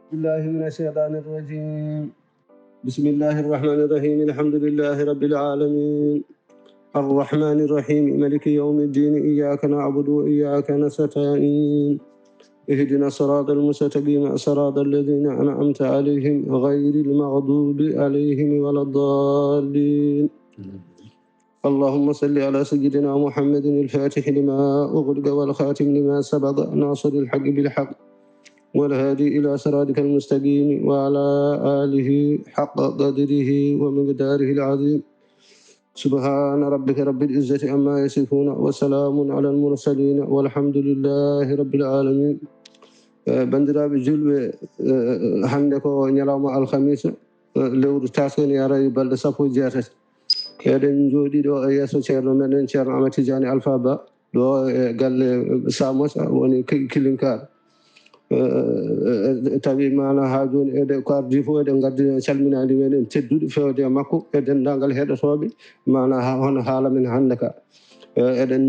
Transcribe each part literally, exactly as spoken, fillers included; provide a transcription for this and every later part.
بالله من الشيطان الرجيم. بسم الله الرحمن الرحيم. الحمد لله رب العالمين. الرحمن الرحيم. ملك يوم الدين. إياك نعبد وإياك نستعين. اهدنا الصراط المستقيم. صراط الذين أنعمت عليهم غير المغضوب عليهم ولا الضالين. اللهم صل على سيدنا محمد الفاتح لما أغلق والخاتم لما سبق ناصر الحق بالحق والهادي إلى صراطك المستقيم وعلى آله حق قدره ومقداره العظيم. سبحان ربك رب العزة عما يصفون وسلام على المرسلين والحمد لله رب العالمين. Eh, banndiraaɓe julɓe, eh, hannde ko ñalawma alhamisa, eh, lewru taskani ara e balɗe sappo e jeetati. Eɗen njooɗii ɗo e yeeso ceerno meɗen, Ceerno Amadou Tidiane Alpha Ba, ɗo e galle Samosa, woni ki-, Kilinkar. Eh, eh, tawi maana haa jooni eɗe, ko ardii fof eɗen ngaddi calminaali meɗen tedduɗi fewde e makko e denndaangal heɗotooɓe, maana ha-, hono haala men hannde ka. Eh, eɗen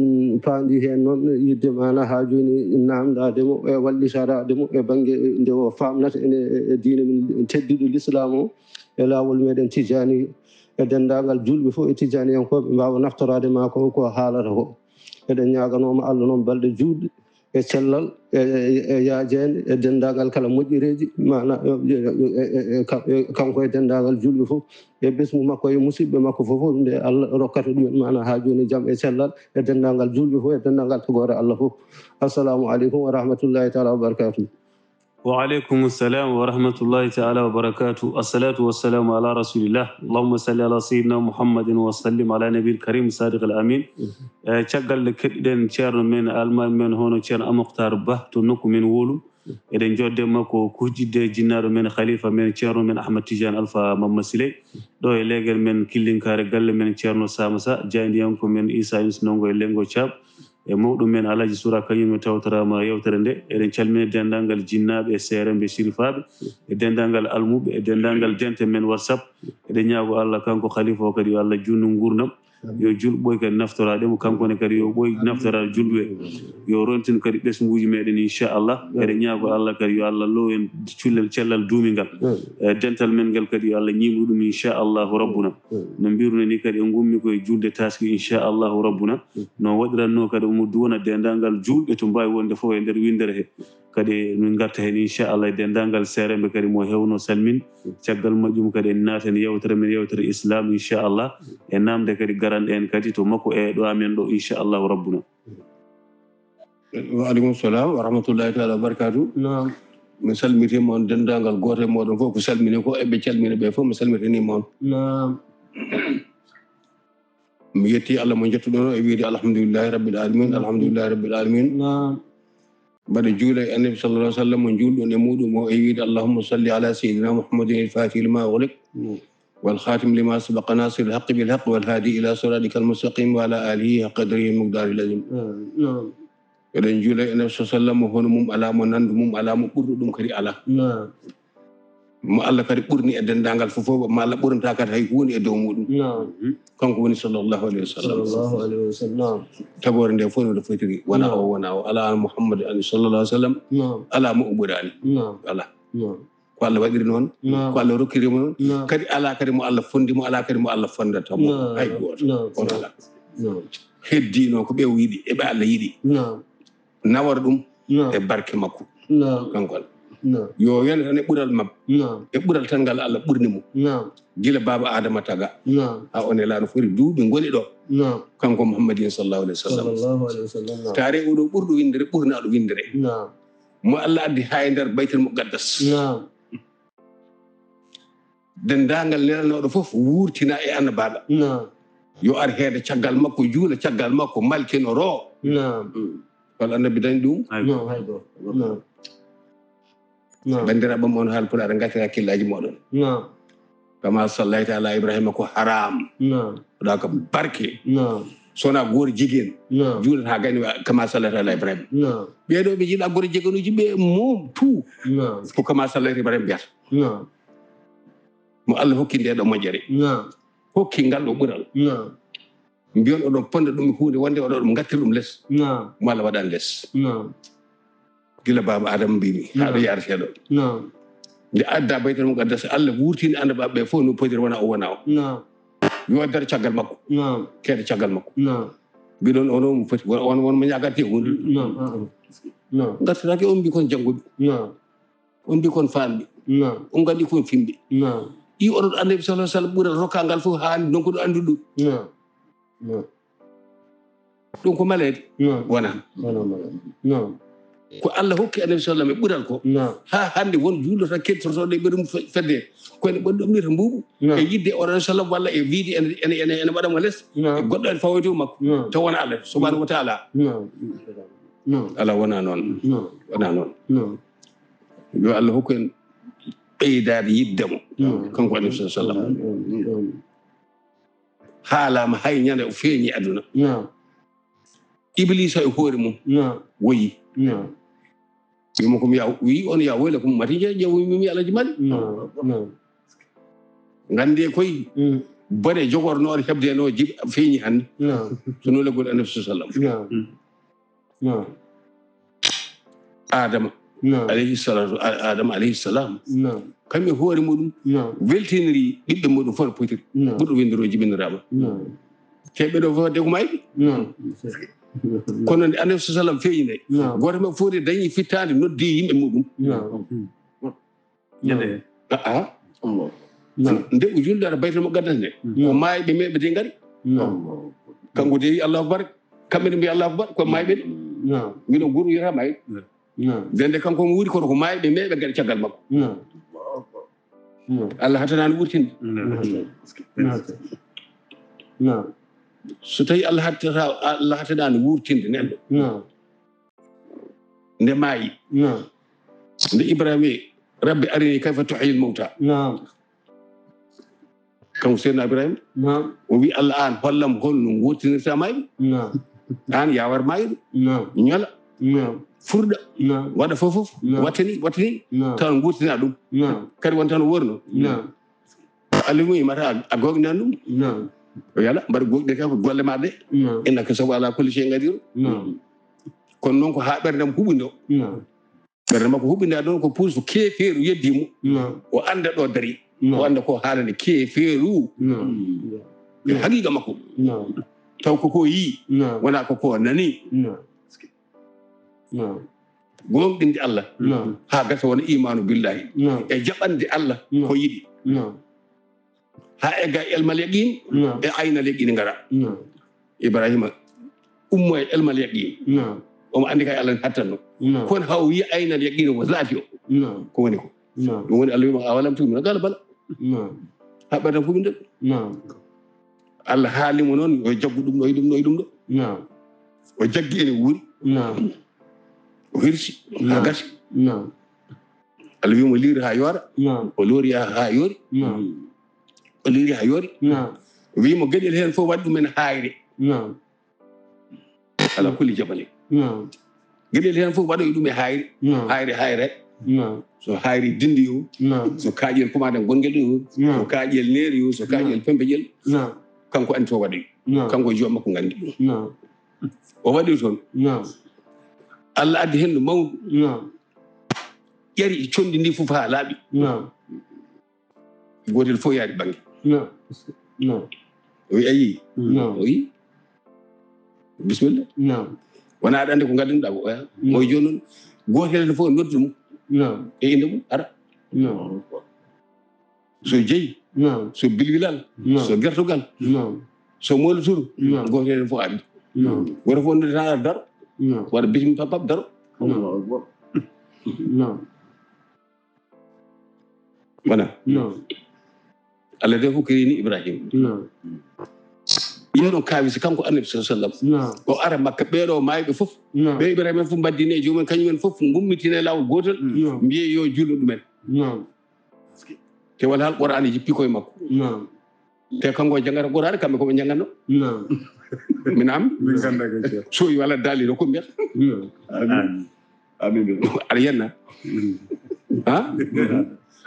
paandi heen noon yidde maana haa jooni naamndaade mo e wallitaade mo e bannge nde o faamnata ene e, e diine men tedduɗo Lislaam o, e laawol meɗen Tijaani, e denndaangal julɓe fof e Tijaaniyankooɓe mbaawa naftoraade ma ko, ko haalata ko. Eɗen ñaaganoo mo Allah noon balɗe juutɗe e cellal, e, e, e yaajeende, e denndaangal kala moƴƴereeji, maana, e, e, e, e, e, ka-, e, kanko e denndaangal julɓe fof, e ɓesngu makko, e musidɓe makko fof, fof, nde Allah rokkata ɗumen, maana, haa jooni jam e cellal, e denndaangal julɓe fof, e denndaangal tagoore Allah fof. Assalamu aleykum wa rahmatullahi taala wa barakatuh. وعليكم السلام ورحمة الله تعالى وبركاته. الصلاة والسلام على رسول الله. اللهم صل على سيدنا محمد وسلم على نبي الكريم صادق الأمين. Eh, caggal nde keɗɗiɗen ceerno men, almaami men, hono ceerno Amokhtar Ba to nokku men Wolu. Eɗen jodde makko hujjidde e jinnaaɗo men, khalifa men, ceerno men Ahmad Tidiane Alpha Mamma Siley. Ɗo e leegel men Killinkaare, galle men ceerno Samasa, jaayndiyanko men Issa Yunus Ndongo e Lengo Thiab. E mawɗo men Alhaji Sura, kañum mi tawtoraama yewtere nde. Eɗen calmina denndaangal jinnaaɓe e seeremɓe e sirifaaɓe, e denndaangal almuɓe, e denndaangal dente men WhatsApp. Eɗen ñaago Allah kanko khalifa o kadi yo Allah juutnu nguurndam. Yo julɓe ɓooy kadi naftoraade mo, kanko ne kadi yo ɓooy naftoraade julɓe. Yo rontin kadi ɓesnguuji meɗen, inchallah. Eɗen ñaago Allah kadi yo Allah low en cullel cellal duumingal. E dental men ngal kadi yo Allah ñiimnu ɗum, inchallahu rabbuna. No mbirunoo ni kadi, en ngummi ko e julde taski, inchallahu rabbuna. No waɗiranno kadi omo duwona denndaangal julɓe to mbaawi wonde fof e nder winndere he. Kadi min ngarta heen, inchallah, e denndaangal seeremɓe kadi mo hewno salmin. Caggal majjum kadi en naatan yewtere men, yewtere Islam, inchallah. E naamde kadi garanɗe en kadi to makko e ɗo amen ɗo, inchallahu rabbuna. Wa aleykum salam wa rahmatullahi taala wa barakatuh. Naam. Mi salmitiima on denndaangal gooto e mooɗon fof ko salmini ko, eɓe calmina ɓe fof, mi salmitiniima on. Naam. Mi yetti Allah mo njettuɗon o e wiide alhamdulillahi rabbil alamin, alhamdulillahi rabbil alamin. Naam. Mbaɗa juula e Annabi sallallahu alaihi wasallam mo juulɗon e muɗum o e wiide allahumma salli ala sayyidina Muhammadin al-fatihi lima ughliq, wal khatim lima sabaqa nasiril haqqi bil haqq wal hadi ila siratikal mustaqim wa ala alihi haqqa qadrihi wa miqdarihi al-azim. Naam. Eɗen juula e Nabi sallallahu alaihi wasallam, hono mum alaa, mo nanndo mum alaa, mo ɓurɗo ɗum kadi alaa. Naam. Mo Allah kadi ɓurni e denndaangal fof, fof, mo Allah ɓurnata kadi hay huunde e dow muɗum. Naam. Kanko woni sallallahu alaihi wasallam. Sallallahu alaihi wasallam. Naam. Tagoore nde fof no fotiri, wona o, wona o. Alaa Muhammad sallallahu alaihi wasallam. Naam. Alaa mo o ɓuraani. Naam. Alaa. Naam. Ko Allah waɗiri noon, naam, ko Allah rokkiri mo noon. Naam. Kadi alaa kadi mo Allah fondi mo, alaa kadi mo Allah fondata mo. Naam. Hay gooto. Naam. On alaa. Naam. Heddino ko ɓe o yiɗi, e ɓe Allah yiɗi. Naam. Nawora ɗum, naam, e barke makko. Naam. Kanko Allah. Naam. Yo yonde tan e ɓural mabɓe. Naam. E ɓural tan ngal Allah ɓurni mo. Naam. Gila baaba Adama taga. Naam. Ha o nelaa no foti duuɓi ngoni ɗo. Naam. Kanko Muhammadin sallallahu alaihi wasallam. Sallallahu alaihi wasallam, naam. Taare oɗo ɓurɗo windere, ɓurnaɗo windere. Naam. Mo Allah addi ha e nder Baytul Muqaddas. Naam. Denndaangal nelanooɗo fof wurtina e annabaaɓe. Naam. Yo ar heede caggal makko, juula caggal makko, malkinoro. Naam. Mm. Wala annabi dañi ɗum? Hay. Naam, hay gooto. Naam. Naam. Banndiraaɓe am, on haal Pulaar, ngaccata hakkillaaji mooɗon. Naam. Kama sallayta ala Ibrahima ko haram. Naam. Waɗa ko barke. Naam. So wonaa goor jigéen. Naam. Juulata haa gayni wa-, kama sallayta ala Ibrahima. Naam. Ɓee ɗoo ɓe jiɗa goor jigéenuuji ɓe mum tout. Naam. Ko kama sallayta Ibrahima mbiyata. Naam. Mo Allah hokki nde ɗo moƴƴere. Naam. Hokki ngal ɗo ɓural. Naam. Mbiyon oɗon ponda ɗum e huunde wonde oɗo ɗum ngattir ɗum les. Naam. Mo Allah waɗan les. Naam. Gila baaba Adama mbimi, haa ɗo, naam, yaarete ɗo. Naam. Nde adda Baytal Muqaddas, Allah wurtini annabaaɓe ɓe fof no podir wona o wona o. Naam. Yo dar caggal makko, Naam. keeda caggal makko. Naam. Mbiɗon onon mo foti, won, won, won mo ñaagante e hunde. Naam. Ah, ah. Naam. Ngartataake on mbi kon jannguɓe, Naam. on mbi kon faamɓe, Naam. on nganndi kon fimɓe. Naam. Ɗi oɗon annabi sallallahu alaihi wasallam ɓural rokkangal fof haa ndonkuɗo anndude ɗum. Naam. Naam. Ɗum ko maleede Naam. wonaa. Wonaa maleede. Naam. Ko Allah hokki annabi sallallahu alaihi wasallam e ɓural ko. Naam. Haa hannde won juulɗo tan kettortooɗo e ɓeɗum fe-, fedde. Ko ene ɓuri ɗum nirta mbuuɓu. Naam. E yiɗde oɗon sallam walla e wiide ene, ene, ene, ene waɗa mo les. E Naam. goɗɗo ene fawoyto makko. Naam. Taw wona Allah subhanahu wa ta'ala. Naam. Naam. Alaa wonaa noon. Naam. Wonaa noon. Naam. Yo Allah hokku en ɓeydaade yiɗde mo. Naam. Kanko annabi sallallahu alaihi wasallam. Naam. Haalaama hay ñande o feeñi aduna. Naam. Iblisa e hoore mum Naam. woyi. Naam. Wimo ko mi ya wi on ya woyla ko mati je je wi mi Alhaji Mali. Naam. Naam. Ngande koy Mm. bone jogornoɗo heɓde no jiɓ feeñi hannde. Naam. So no lagol annabi sallallahu alaihi wasallam. Naam. Naam. Adama Naam. alayhi salatu a- Adama alayhi salam Naam. kamɓe hoore muɗum Naam. weltiniri ɓiɓɓe muɗum fof no potiri. Naam. Ɓurɗo winndoro jibiniraama. Naam. Te ɓeɗo fof de ko mayɓe. Naam. Kono nde annabi sallallahu alaihi wasallam feeñi nde Naam. gooto maɓɓe fof de dañi fittaande noddi yimɓe muɗum. Naam. Nde Aa Naam. nde o julde ara baytal mo gaddas nde ko Naam. maayɓe meɓe de ngari. Naam. Kanko de wi Allahu akbar, kamɓe ne mbi Allahu akbar ko maayɓe de. Naam. Mino guru yota maayɓe. Naam. Dende kanko mo wuuri kono ko maayɓe meɓe ngari caggal makko. Naam. Naam. Allah hatanani wurtinde. Naam. Naam. Naam. So tawi Allah hattata Allah hatanani wurtinde neɗɗo Naam. nde maayi Naam. nde Ibrahima wi rabbi arini kayfa tuhyil mawta. Naam. Kanko seydna Ibrahima Naam. o wi Allah an hollam holno wurtinirta maayɓe. Naam. An yawar maayɗo Naam. ñola Naam. furɗa Naam. waɗa fof fof Naam. wattani wattani Naam. taw gurtina ɗum. Naam. Kadi wonta no worno. Naam. Alimu imata a gognan ɗum. Naam. O yala mbaɗa goɗɗe ka ko golle ma ɗe. Naam. Innaka sawfa ala kulli shay'in qadir. Naam. Kono noon ko haa ɓerde ndam huɓindo. Naam. Ɓerde makko huɓinda ɗon ko pour so keefeeru yeddi mo Naam. o annda ɗo dari o Naam. annda ko haalande keefeeru. Naam. Ko haqiqa makko Naam. taw ko ko yii Naam. wona ko ko nani. Naam. Naam. Gomɗinde Allah Naam. haa gasa wona imanu billahi Naam. e jaɓande Allah Naam. ko yiɗi Naam. haa egga elmal yaqin Naam. e aynal yaqin ngara. Naam. Ibrahima ummo e elmal yaqin Naam. omo anndi kay Allah ne hattanno. Naam. Kono haw wiya aynal yaqin o zaati o Naam. ko woni ko Naam. ɗum woni Allah wima awalam tu'minu qala bala. Naam. Haɓɓata fof min ɗon Naam. Allah haali mo noon yo jaggu ɗum ɗo e ɗum ɗo e ɗum ɗo. Naam. O jaggi ene wuuri Naam. o hirsi haa Naam. gasi. Naam. Allah wimo liiri haa yoora Naam. o loori haa yoori Naam. o liiri haa yoori Naam. wimo geɗel heen fof waɗi ɗumen haayre Naam. ala kulli jabali. Naam. Geɗel heen fof waɗoy ɗum e haayre Naam. haayre haayre Naam. So haayre dindi o Naam. so kaaƴel kumaɗen gonngel ɗo so Naam. kaaƴel neeri o so kaaƴel pembeƴel Naam. Kanko anndi to waɗoy Naam. Kanko e joom makko nganndi Naam. O waɗi toon Naam. Allah addi heen no mawndu Naam. Ƴari conndi ndi fof haa laaɓi Naam. Gootel fof yaari bannge. Naam. Naam. O wi a yii? Naam. O wi? Bisimilla. Naam. Wona aɗa anndi ko ngaddanɗaa ko oya. Naam. O wi jooni noon. Gootel fof noddu mum. Naam. E innde mum ara. Naam. So jeyi. Naam. So bilbilal. Naam. So gertogal. Naam. So mooloturu. Naam. Gootel fof addi. Naam. Gooto fof noddi tan ara daro. Naam. Waɗa bisimilla pap pap daro. Naam. Naam. Wona. Naam. Allah de hokkirini Ibrahima. Naam. Yeeɗon kaawisi kanko annabi sa sallam. Naam. O ara makka ɓeeɗo maayɓe fof. Naam. Ɓe Ibrahima fof mbaddine e joomum kañumen fof ngummitine laawol gootel. Naam. Mbiye yo juulu ɗumen. Naam. Te wala hal Qur'aana jippi koye makko. Naam. Te kanko o janngata Qur'aana kamɓe ko ɓe njannganno. Naam. Min am. Min ganda ko jeex. So wala dali ɗo ko mbiyata. Naam. Amin. Amin. Aɗa yenna. Ha?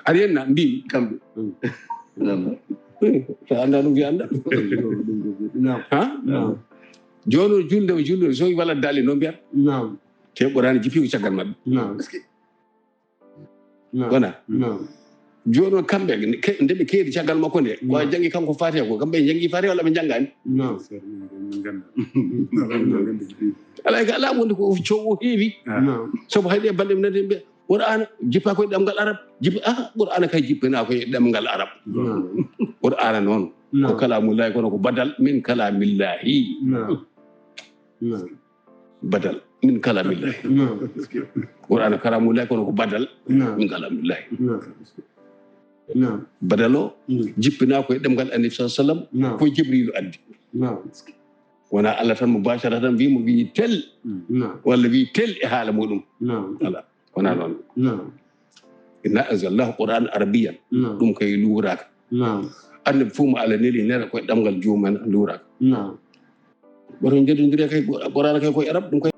Aɗa yenna mbimi. Kamɓe. Sa annda ɗum wi annda. Naam. Ha? Naam. Jooni o julde o julde so wala dali no mbiyata. Naam. Te Qur'aana jippi ko caggal maɓɓe. Naam. Wona? Jooni noon kamɓe, ke- nde ɓe keedi caggal makko nde, ko a janngi kanko Fatiha ko, kamɓe njanngi Fatiha walla ɓe njanngaani? Alaa ka alaa wonde ko coowo heewi. Sabu hay ɗe balɗe mi nani ɓe, Qur'aana jippa koye ɗemngal Arab. Jippa, ah, Qur'aana kay jippinaa koye ɗemngal Arab. Qur'aana noon ko kalamullahi, kono ko badal min kalamillahi. Badal min kalamillahi. Qur'aana kalamullahi, kono ko badal min kalamillahi. Badal o jippinaa koye ɗemngal Annabi sallallahu alaihi wasallam, ko Jibrilu addi. Wona Allah tan mubasharatan wi mo wi tel, walla wi tel e haala muɗum. Ala, wona noon. Inna anzalnahu Qur'anan Arabiyyan. Ɗum kay luuraaka. Annabi fof mo Allah neli nela koye ɗemngal joomum en luuraaka. Woto jodondire kay, Qur'aana kay koye Arab, ɗum kay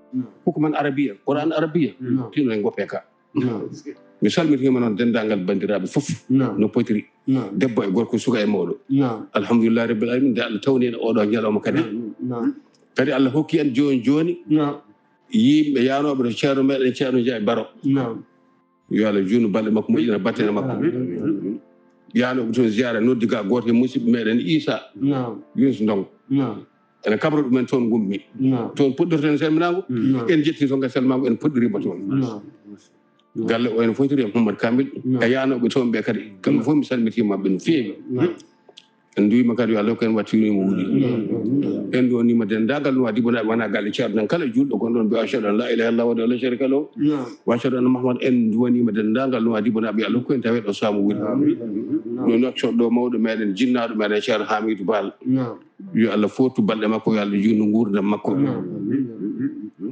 hukman Arabiyyan, Qur'anan Arabiyyan. Tino en goppe ka. Mi salmitiima noon denndaangal banndiraaɓe fof no potiri, debbo e gorko, suka e mawɗo. Alhamdulillahi rabbil alamin, nde Allah tawni en oɗo ñalawma kadi. Kadi Allah hokki en jooni jooni yimɓe yaanooɓe to ceerno meɗen, ceerno Njaay Baro. Yo Allah juutnu balɗe makko, moƴƴina battane makko. Yaanooɓe toon ziyaara, noddi ga gooto e musidɓe meɗen Isa Yunus Ndongo. Ene kabra ɗumen toon ngummi. Toon puɗɗorten salminaango. En jetti toon kadi salminaango, en puɗɗoriima toon. Galle o ene fotiri e Mouhammad Kamil. E yaanooɓe toon ɓe kadi, kamɓe fof mi salmitiima ɓe no feewi. En nduwiima kadi yo Allah ko en wattinii mo wuuri. En nduwaniima denndaangal no Nuwaadibu naaɓe, wona galle ceerno tan, kala juulɗo gonɗo ɗoon, mbiya ashhadu an la ilaha illallah wahdahu la sharika lahu, wa ashhadu anna Muhammad. En nduwaniima denndaangal no Nuwaadibu naaɓe, yo Allah ko en tawe ɗo saama wuuri. Ɗum noon coɗɗo mawɗo meɗen, jinnaaɗo meɗen, ceerno Hamidou Baal. Yo Allah footu balɗe makko, yo Allah juutnu nguurndam makko.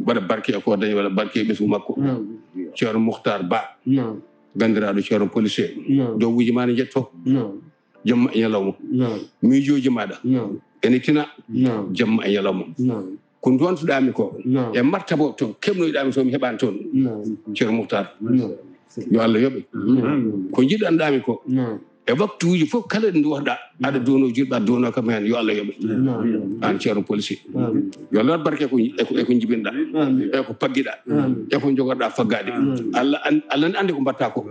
Waɗa barke e ko o dañi, waɗa barke e ɓesngu makko. Ceerno Muhtar Ba, ganndiraaɗo ceerno policier. Dowuuji ma ne njetto. Jamma e ñalawma. Miijooji maɗa ene tina. Jamma e ñalawma. Ko ndontuɗaami ko e martaba to keɓnoyɗaami to, mi heɓaani toon. Ceerno Muhtar, yo Allah yoɓe. Ko njiɗanɗaami ko e waktuuji fof kala ɗo nduwatɗa, aɗa dono juulɓe, aɗa dono kam heen, yo Allah yoɓe. Aan ceerno policier, yo Allah waɗ barke ko, e ko, e ko njibinɗa, e ko paggiɗa, e ko jogorɗa faggaade. Allah an-, Allah ne anndi ko mbaɗta ko.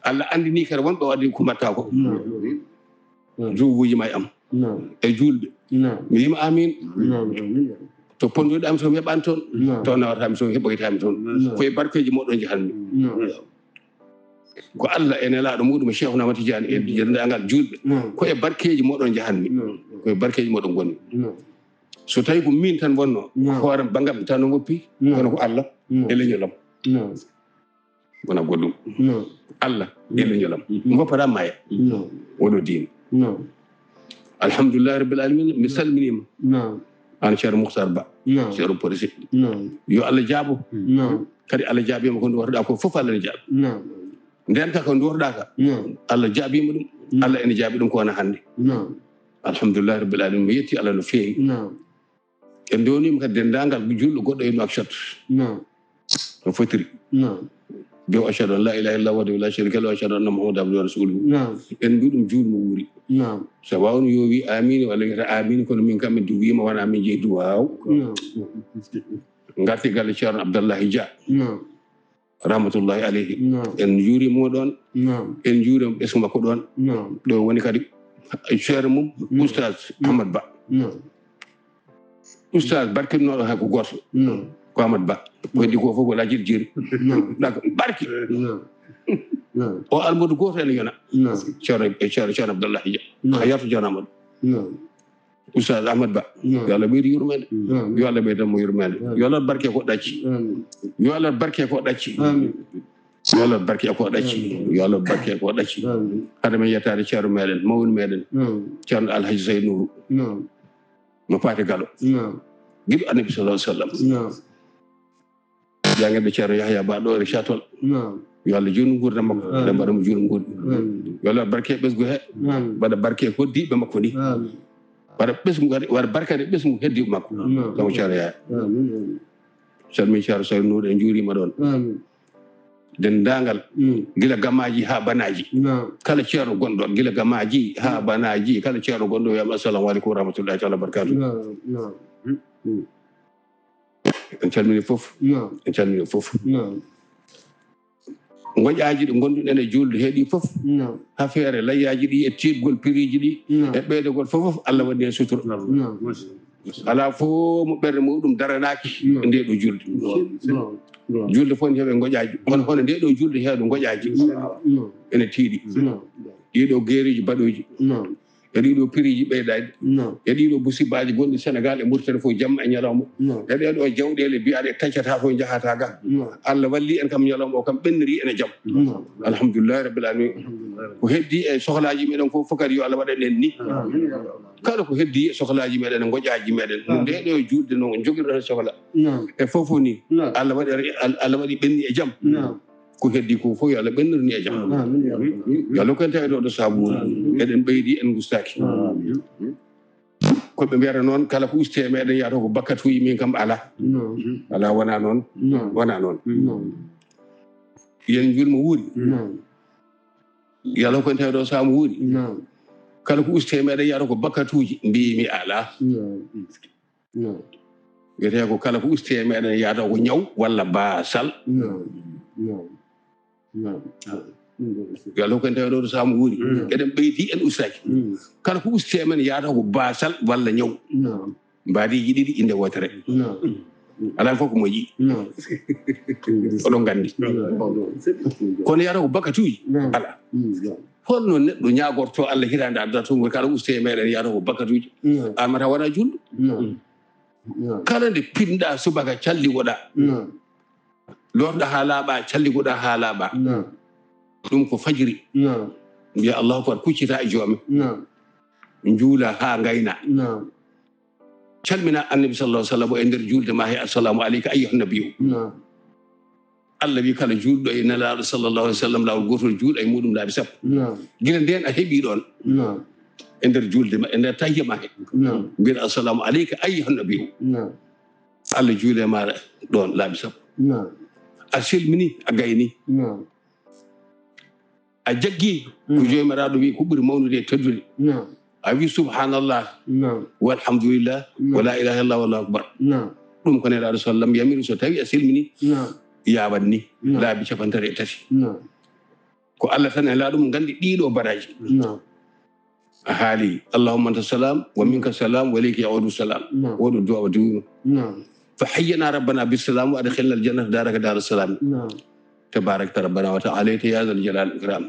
Allah anndini kadi wonɓe waɗde ko mbaɗta ko. Duwuuji ma e am e juulɓe. Mi wiima amin. To pondoyɗaami to, mi heɓaani toon. To nawataami to, heɓoytaami toon. Ko e barkeeji moɗon njahanmi. Ko Allah e nelaaɗo muɗum, Cheikhuna Ahmad Tidiane, e denndaangal juulɓe. Ko e barkeeji moɗon njahanmi. Ko e barkeeji moɗon ngonmi. So tawi ko min tan wonno, hoore bangam tan no woppi, kono ko Allah e leñol am. Wona goɗɗum. Allah e leñol am. Goppata maya. Woɗo diine. Alhamdulillahi rabbil alamin, mi salminiima. Aan ceerno Muhtar Ba, ceerno policier. Yo Allah jaabo. Kadi Allah jaabiima ko nduwatɗa ko fof, Allah ne jaabi. Nden ka ko nduwatɗa ka, Allah jaabiima ɗum. Allah ene jaabi ɗum ko wona hannde. Alhamdulillahi rabbil alamin, mi yetti Allah no feewi. En ndewniima kadi denndaangal juulɗo goɗɗo e Nouakchott. No fotiri. Mbiyo ashhadu an la ilaha illallah wahdahu la sharika lahu, wa ashhadu anna Muhammadan abduhu wa rasuluhu. En mbi ɗum juulɗo wuuri. So wawno yo wi amin, walla wiyata amin, kono min kam min duwiima, wona min jeyi duwaaw. Ngarti galle Ceerno Abdallahi Dia. Rahmatullahi alayhi. En njuuriima mo ɗoon. En njuuriima ɓesngu makko ɗoon. Ɗo woni kadi ceerno mum, Oustaz Ahmad Ba. Oustaz barkinooɗo hay ko gooto. Ko Ahmad Ba. Ko heddi ko fof ko lajir jeeri. Ɗaka barki. O almuudo gooto ene yona. Ceerno, e Ceerno, Ceerno Abdallahi Dia. A yartu Ceerno Amadou. Oustaz Ahmad Ba. Yo Allah ɓeydu yurmeende. Yo Allah ɓeydan mo yurmeende. Yo Allah barke ko ɗacci. Yo Allah barke ko ɗacci. Yo Allah barke ko ɗacci. Yo Allah barke ko ɗacci. Hade men yettaade ceerno meɗen, mawni meɗen, Ceerno Alhaji Sey Nourou. Mo Paate Galo. Giɗo Annabi sallallahu alaihi wasallam. Jangirɗo Ceerno Yahya Ba ɗo e Chatol. Yo Allah juutnu nguurndam makko. Yo Allah mbaɗa mo juutnu nguurndam. Yo Allah barke ɓesngu he. Mbaɗa barke hoddiiɓe makko ni. Waɗa ɓesngu, waɗa barke e ɓesngu heddiiɓe makko. Kanko Ceerno Yahya. Salmin Ceerno Sey Nourou, en njuuriima ɗoon. Denndaangal, gila gamaaji haa banaaji. Kala ceerno gonɗo, gila gamaaji haa banaaji, kala ceerno gonɗo, wiyam assalamu aleykum wa rahmatullahi taala wa barakatuh. En calmini fof. En calmini fof. Ngoƴaaji ɗi ngonduɗen e juulde heeɗi fof, ha feere layyaaji ɗi e tiiɗgol piriiji ɗi e ɓeydagol fof fof, Allah waɗi heen sutura. Alaa fof mo ɓernde muɗum daranaaki e ndee ɗo juulde. Juulde fof ne heɓe ngoƴaaji, kono hono ndee ɗo juulde heeɗo ngoƴaaji ene tiiɗi. Ɗii ɗo geeruuji baɗooji e ɗii ɗo piriiji ɓeydaaɗi e ɗii ɗo musibaaji gonɗi Senegaal e Mauritanie fof, jamma e ñalawma e ɗee ɗo jawɗeele mbiyaaɗe taccata fof njahata ga. Allah walli en kam, ñalawma o kam ɓenniri ene jam. Alhamdulillahi rabbil alamin. Ko heddi e sohlaaji meɗen fof, fof kadi yo Allah waɗan en ni. Kala ko heddi e sohlaaji meɗen e ngoƴaaji meɗen, no ndee ɗo juulde no jogirɗen sohla e fof fof ni, Allah waɗi, Allah waɗi ɓenni e jam. Ko heddi ko fof yo Allah ɓennir ni e jam. Yo Allah ko en tawi ɗo ɗo saabu woni eɗen ɓeydi, en ngustaaki. Ko ɓe mbiyata noon, kala ko usti e meɗen yahata ko bakkatuuji, min kam alaa. Alaa, wonaa noon. Wonaa noon. Yen njuul mo wuuri. Yo Allah ko en tawi ɗo saabu wuuri. Kala ko usti e meɗen yahata ko bakkatuuji, mbiyimi alaa. Wiyetee ko kala ko usti e meɗen yahata ko ñaw walla baasal. Yo Allah ko en tawi ɗo ɗo saabu wuuri. Eɗen ɓeydi, en ustaaki. Kala ko usti e men yahata ko baasal walla ñaw. Mbaadiiji ɗiɗi, innde wootere. Alaa fof ko moƴƴi. Oɗon nganndi. Kono yahata ko bakkatuuji. Alaa. Holno neɗɗo ñaagorto Allah hitaande addata toon, kala usti e meɗen yahata ko bakkatuuji? Amata wona juulɗo. Kala nde pinɗa subaka, calligoɗa. Lorɗa haa laaɓa, calligoɗa haa laaɓa. Ɗum ko fajiri. Mbiya Allahu akbar, kuccita e joome. Njuula haa ngayna. Calmina Annabi sallallahu alaihi wasallam e nder juulde ma he, "Assalamu alayka ayyuhan nabiyyu." Allah wi kala juulɗo e Nelaaɗo sallallahu alaihi wasallam laawol gootol, juuɗa e muɗum laabi sappo. Gila ndeen a heɓi ɗoon. E nder juulde ma, e nder tahiyya ma he. Mbiɗa, "Assalamu alayka ayyuhan nabiyyu." Allah juule ma ɗoon laabi sappo. A selmini, a gayni. A jaggi ko joomiraaɗo wi ko ɓuri mawnude e teddude. A wi, "Subhanallah, walhamdulillah, wala ilaha illallah, wallahu akbar." Ɗum ko Nelaaɗo sallam yamiri, so tawi a selmini, yaawan ni laabi capantati e tati. Ko Allah tan e laaɗo mum nganndi ɗiɗo baraji. A haali, "Allahumma anta salam, wa minka salam, wa ilayka ya'udu salam." Oɗo du'a o diwno. "Fa hayyana rabbana bis salam, wa adkhilna al jannata daraka dar salam." Tabarakta rabbana wa ta'alayta ya zal jalal wal ikram.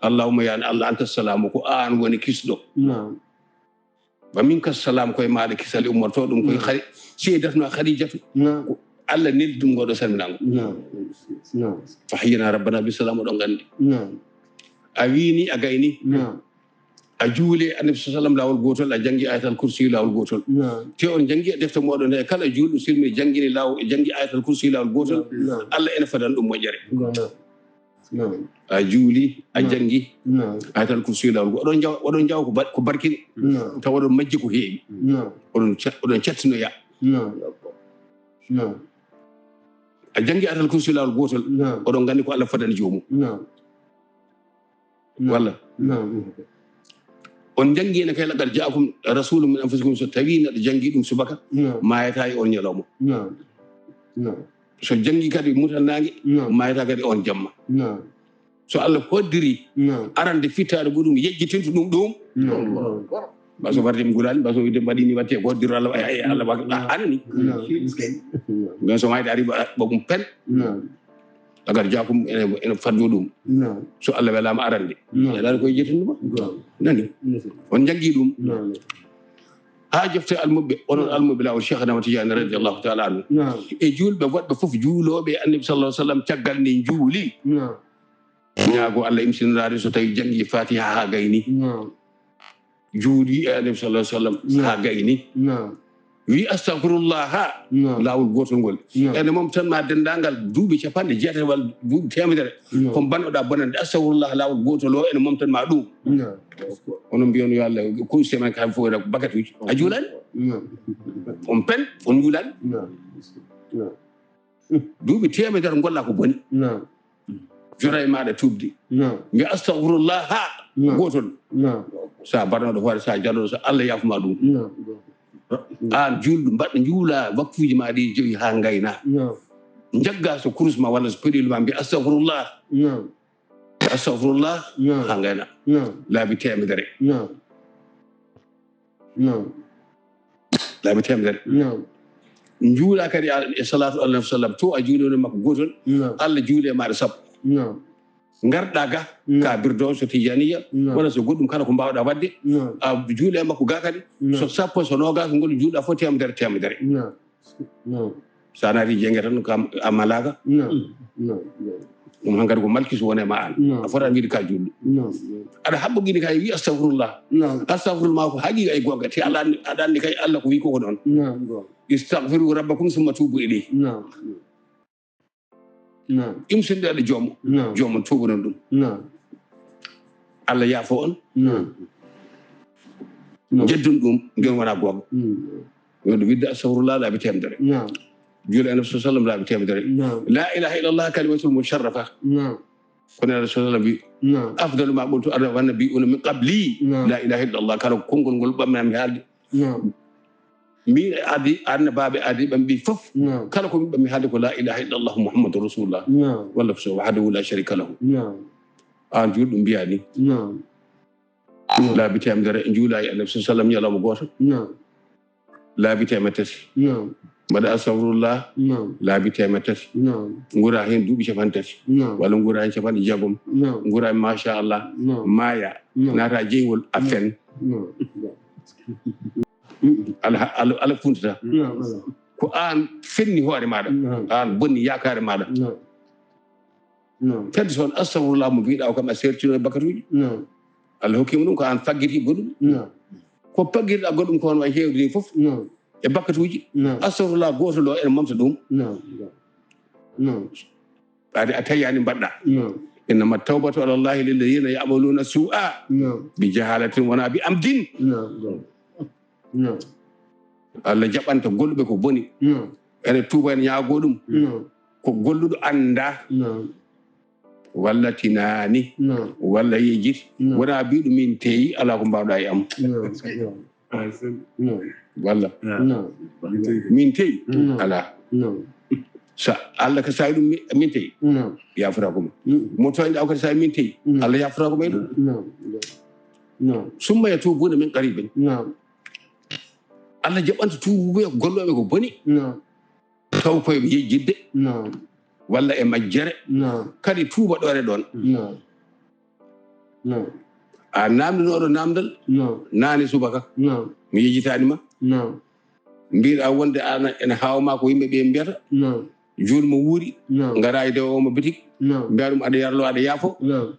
Allahumma, ya Allah, anta salamu, ko an woni kisɗo. Wa minka salam, koye maɗa kisal ummorto, ɗum koye Khadi-, seydatuna Khadijatu. Ko Allah neldi ɗum ngoɗo salminango. Fa hayyana rabbana bi salam, oɗon nganndi. A wini, a gayni. A juuli Annabi sallallahu alaihi wasallam laawol gootol, a jangi Ayatal Kursi laawol gootol. Te on jangi e defte moɗon he, kala juulɗo silmi jangini laawol, jangi Ayatal Kursi laawol gootol, Allah ene fadan ɗum moƴƴere. A juuli, a jangi Ayatal Kursi laawol go-, oɗon jaw-, oɗon jaw ko ba-, ko barkini. Taw oɗon majji ko heewi. Oɗon ca-, oɗon cattinoya. A jangi Ayatal Kursi laawol gootol, oɗon nganndi ko Allah fadani joomum. Walla? On jangi ene kay, "Laqad ja'akum rasulun min anfusikum", so tawi neɗɗo jangi ɗum subaka, maayata e on ñalawma. So jangi kadi mutal naange, maayata kadi on jamma. So Allah hoddiri arande fittaade muɗum, yejjitinto ɗum ɗum. Mbaso warde mi gulaani, mbaso wiide mbaɗi ni watte ko hoddiro Allah, ay, ay, Allah wa-, a-, anani. Mais so mayde ari ba, ba ɗum pen. Agar jaakum ene, ene faddo ɗum. So Allah welaama arande. Ene ɗaani ko yejjitinto ma. Nani? On jangi ɗum. Ha jofte almuɓɓe, onon almuɓɓe laawol Cheikh Ahmad Tidiane radiyallahu ta'ala anhu. E juulɓe woɗɓe fof juulooɓe e Annabi sallallahu alaihi wasallam caggal nde juuli. Ñaago Allah imsiniraade so tawi jangi Fatiha ha gayni. Juuli e Annabi sallallahu alaihi wasallam ha gayni. Wi, "Astaghfirullah," laawol gootol ngol. Ene mom tan ma denndaangal duuɓi capanɗe jeetati walla duuɓi teemedere. Ko mbannoɗa bonande, "Astaghfirullah," laawol gootol o, ene mom tan ma ɗum. Onon mbiyon, "Yo Allah, ko usti men kam fof ko bakatuuji." A juulaani? On pen, on juulaani? Duuɓi teemedere ngolla ko boni. Jora e maɗa tuubde. Mbi, "Astaghfirullah," ha gootol. Sa barnoɗo hoore, sa jaɗoɗo, so Allah yaafuma ɗum. Aan juulɗo, mbaɗɗo, njuula waktuuji ma ɗi jowi ha ngayna. Jagga so kurus ma walla so peɗeli ma, mbi, "Astaghfirullah." Naam. Astahfirullah, Naam. Ha ngayna. Naam. Laabi teemedere. Naam. Naam. Laabi teemedere. Naam. Njuula kadi a- e salatu Allah sallam. To a juuli woni makko gootol. Naam. Allah juuli e maaɗa sappo. Naam. Ngarɗa ga Naam. ka birdo so tijaniya. Naam. Wala so goɗɗum kala ko mbawɗa wadde. Naam. A juuli e makko ga kadi. Naam. So sappo so nogas ngol juuɗa fof teemedere teemedere. Naam. Naam. Sa naati jenge tan kam a malaka. Naam. Naam. Naam. Ɗum hankadi ko malki so wone ma an. Naam. A fota wiide ka juulɗo. Naam. Aɗa haɓɓo gini kay wi astahfirullah. Naam. Astahfirullah ko haqiqa e gonga te aɗa andi aɗa andi kay Allah ko wi koko noon. Naam. Naam. Istahfiru rabbakum summa tubu ilayhi. Naam. Naam. Imsinde aɗa joom Naam. joom on tuubanon ɗum. Naam. Allah yaafo on. Naam. Naam. Jeddun ɗum ngel wona gonga. Mm. Yo ɗum widde astahfirullah laabi teemedere. Naam. Juula e nabi sallam laabi teemedere. Naam. La ilaha illallah kalimatul musharrafa. Naam. Kono Allah sallam wi Naam. afdalu ma qultu ana wa nabiyuna min qabli. Naam. La ilaha illallah kala konngol ngol ɓamnami haalde. Naam. Min adi annabaaɓe adi ɓe mbi fof. Naam. Kala ko min ɓammi haalde ko la ilaha illallah muhammadu rasulullah. Naam. Walla so wahdahu la sharika lahu. Naam. An juulɗo mbiya ni. Naam. Laabi teemedere juula e annabi sa sallam ñalawma gooto. Naam. Laabi teemedere tati. Naam. Mbaɗa astahfirullah. Naam. Laabi teemedere tati. Naam. Nguura heen duuɓi capanɗe tati. Naam. Walla nguura heen capanɗe jeegom. Naam. Nguura machallah. Naam. Maaya. Naam. Naata jeywol a fen. Naam. Ala ala ala funtata. Naam. Ala. Ko an fenni hoore maɗa. Naam. An bonni yaakaare maɗa. Naam. Naam. Fedde toon astahfirullah mo mbiɗa o kam a sertino e bakkatuji. Naam. Allah hokkima ɗum ko an faggiti goɗɗum. Naam. Ko paggirɗa goɗɗum ko on way hewde ni fof Naam. e bakkatuji. Naam. Astahfirullah goto ɗo ene momta ɗum. Naam. Naam. Ade a tayani mbaɗɗa. Naam. Innama tawbatu ala llahi lilladina yamaluna su'a Naam. bi jahalatin wona bi amdin. Naam. Naam. Allah jaɓanta golɓe ko boni. Naam. Ene tuuba ene ñaago ɗum. Naam. Ko golluɗo anda Naam. walla tinani Naam. walla yejjit. Naam. Wona mbiɗo min teyi ala ko mbawɗa e am. Naam. Naam. Walla Naam. min teyi Naam. Ala. Naam. Sa Allah ka sawi ɗum mi- min teyi Naam. Yafata ko ma. Mm. Mo toyɗa o kadi sawi min teyi Mm. Allah yafata ko ma ɗum. Naam. Naam. Summa yatubuna min qaribin. Naam. Allah jaɓanta tuubuɓe ko golloɓe ko boni. Naam. Taw koye yejjidde Naam. Walla e majjere. Naam. Kadi tuuba ɗore ɗon. Naam. Naam. A namdinoɗo namdal. Naam. Nani subaka. Naam. Mi yejjitani ma. Naam. Mbiɗa wonde ana ene hawma ko yimɓe ɓe mbiyata. Naam. Julmo wuuri. Naam. Ngara e dewo omo bitik. Naam. Mbiya ɗum aɗa yarlo aɗa yaafo. Naam.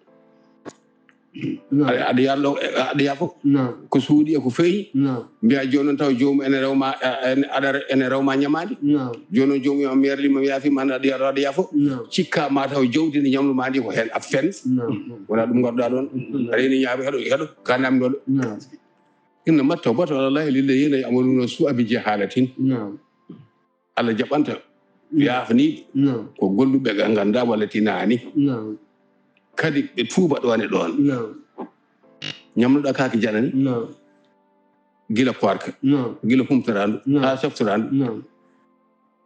Naam. Aɗa aɗa yarlo aɗa yaafo. Naam. Ko suuɗi e ko feeñi. Naam. Mbiya joni noon taw jomum ene rewma ene aɗa ene rewma ñamaandi. Naam. Joni noon jomum o mi yarlima mi yaafima an aɗa yarlo aɗa yaafo. Naam. Cikka ma taw jawdi ndi ñamluma ndi ko heen a fen. Naam. Wona ɗum garɗa ɗon. Aɗa ene ñaawi heɗo heɗo ka namdol. Naam. Innama tawbatu ala llahi lilladina yamaluna su'a bi jahalatin. Naam. Allah jaɓanta yaafaniɓe. Naam. Ko golluɓe ɓe ganduɗa walla tinani. Naam. Kadi ɓe tuuba ɗon e ɗon. Naam. Ñamloɗa kaki janani. Naam. Gila koorka. Naam. Gila humtorandu. Naam. Ha softorandu. Naam.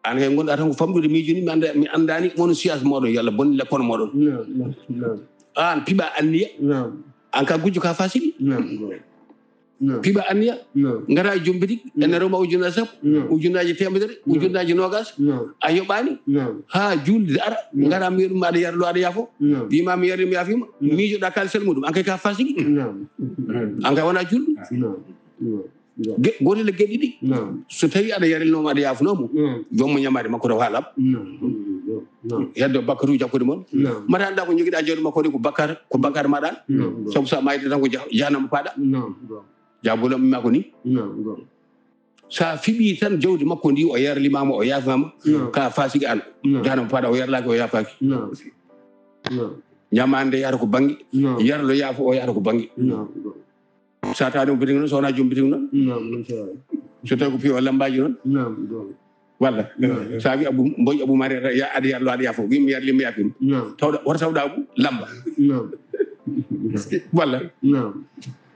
An kay gonɗa tan ko famɗude miijo ni mi anda mi andani won siyas moɗon yalla bonni lekkon moɗon. Naam. Naam. Naam. An piɓa anniya. Naam. An ka gujjo ka fasiki. Naam. Naam. Naam. Piɓa anniya. Naam. Ngara e jombitik. Ene rewma ujunnaji sappo. Naam. Ujunnaji teemedere. Naam. Ujunnaji nogas. Naam. A yoɓani. Naam. Ha julde ara. Naam. Ngara mbiya ɗum aɗa yarlo aɗa yaafo. Naam. Wima mi yarli mi yaafima. Naam. Miijoɗa kalisal muɗum an kay ka fasiki. Naam. An kay wona julɗo. Naam. Naam. Naam. Ge- gotel e geɗe ɗiɗi. Naam. So tawi aɗa yarilnoma aɗa yaafnoma. Naam. Jommo ñamade makko taw ha laaɓa. Naam. Naam. Heddo bakkaruji hakkude mon. Naam. Mata anda ko joguiɗa jawdi makko ndi ko bakkar ko bakkar maɗa. Naam. Sabu sa mayde tan ko jah- jahannama paɗa. Naam. Jabulam makko ni. Naam. Sa fiɓi tan jawdi makko ndi o yarlimama o yaafama. Naam. Ka fasiki an. Naam. Jahannama paɗa o yarlaki o yaafaki. Naam. Naam. Ñamande yahata ko bangi. Naam. Yarlo yaafo o yahata ko bangi. Naam. Sa tawani mo bitik noon so wona joom bitik noon. Naam. Naam. So tawi ko piwa lambaji noon. Naam. Walla. Naam. Sa wi abu mboy abu mari ya aɗa yarlo aɗa yaafo wi mi yarli mi yaafima. Naam. Tawɗa wota tawɗa abu lamba. Naam. Walla. Naam.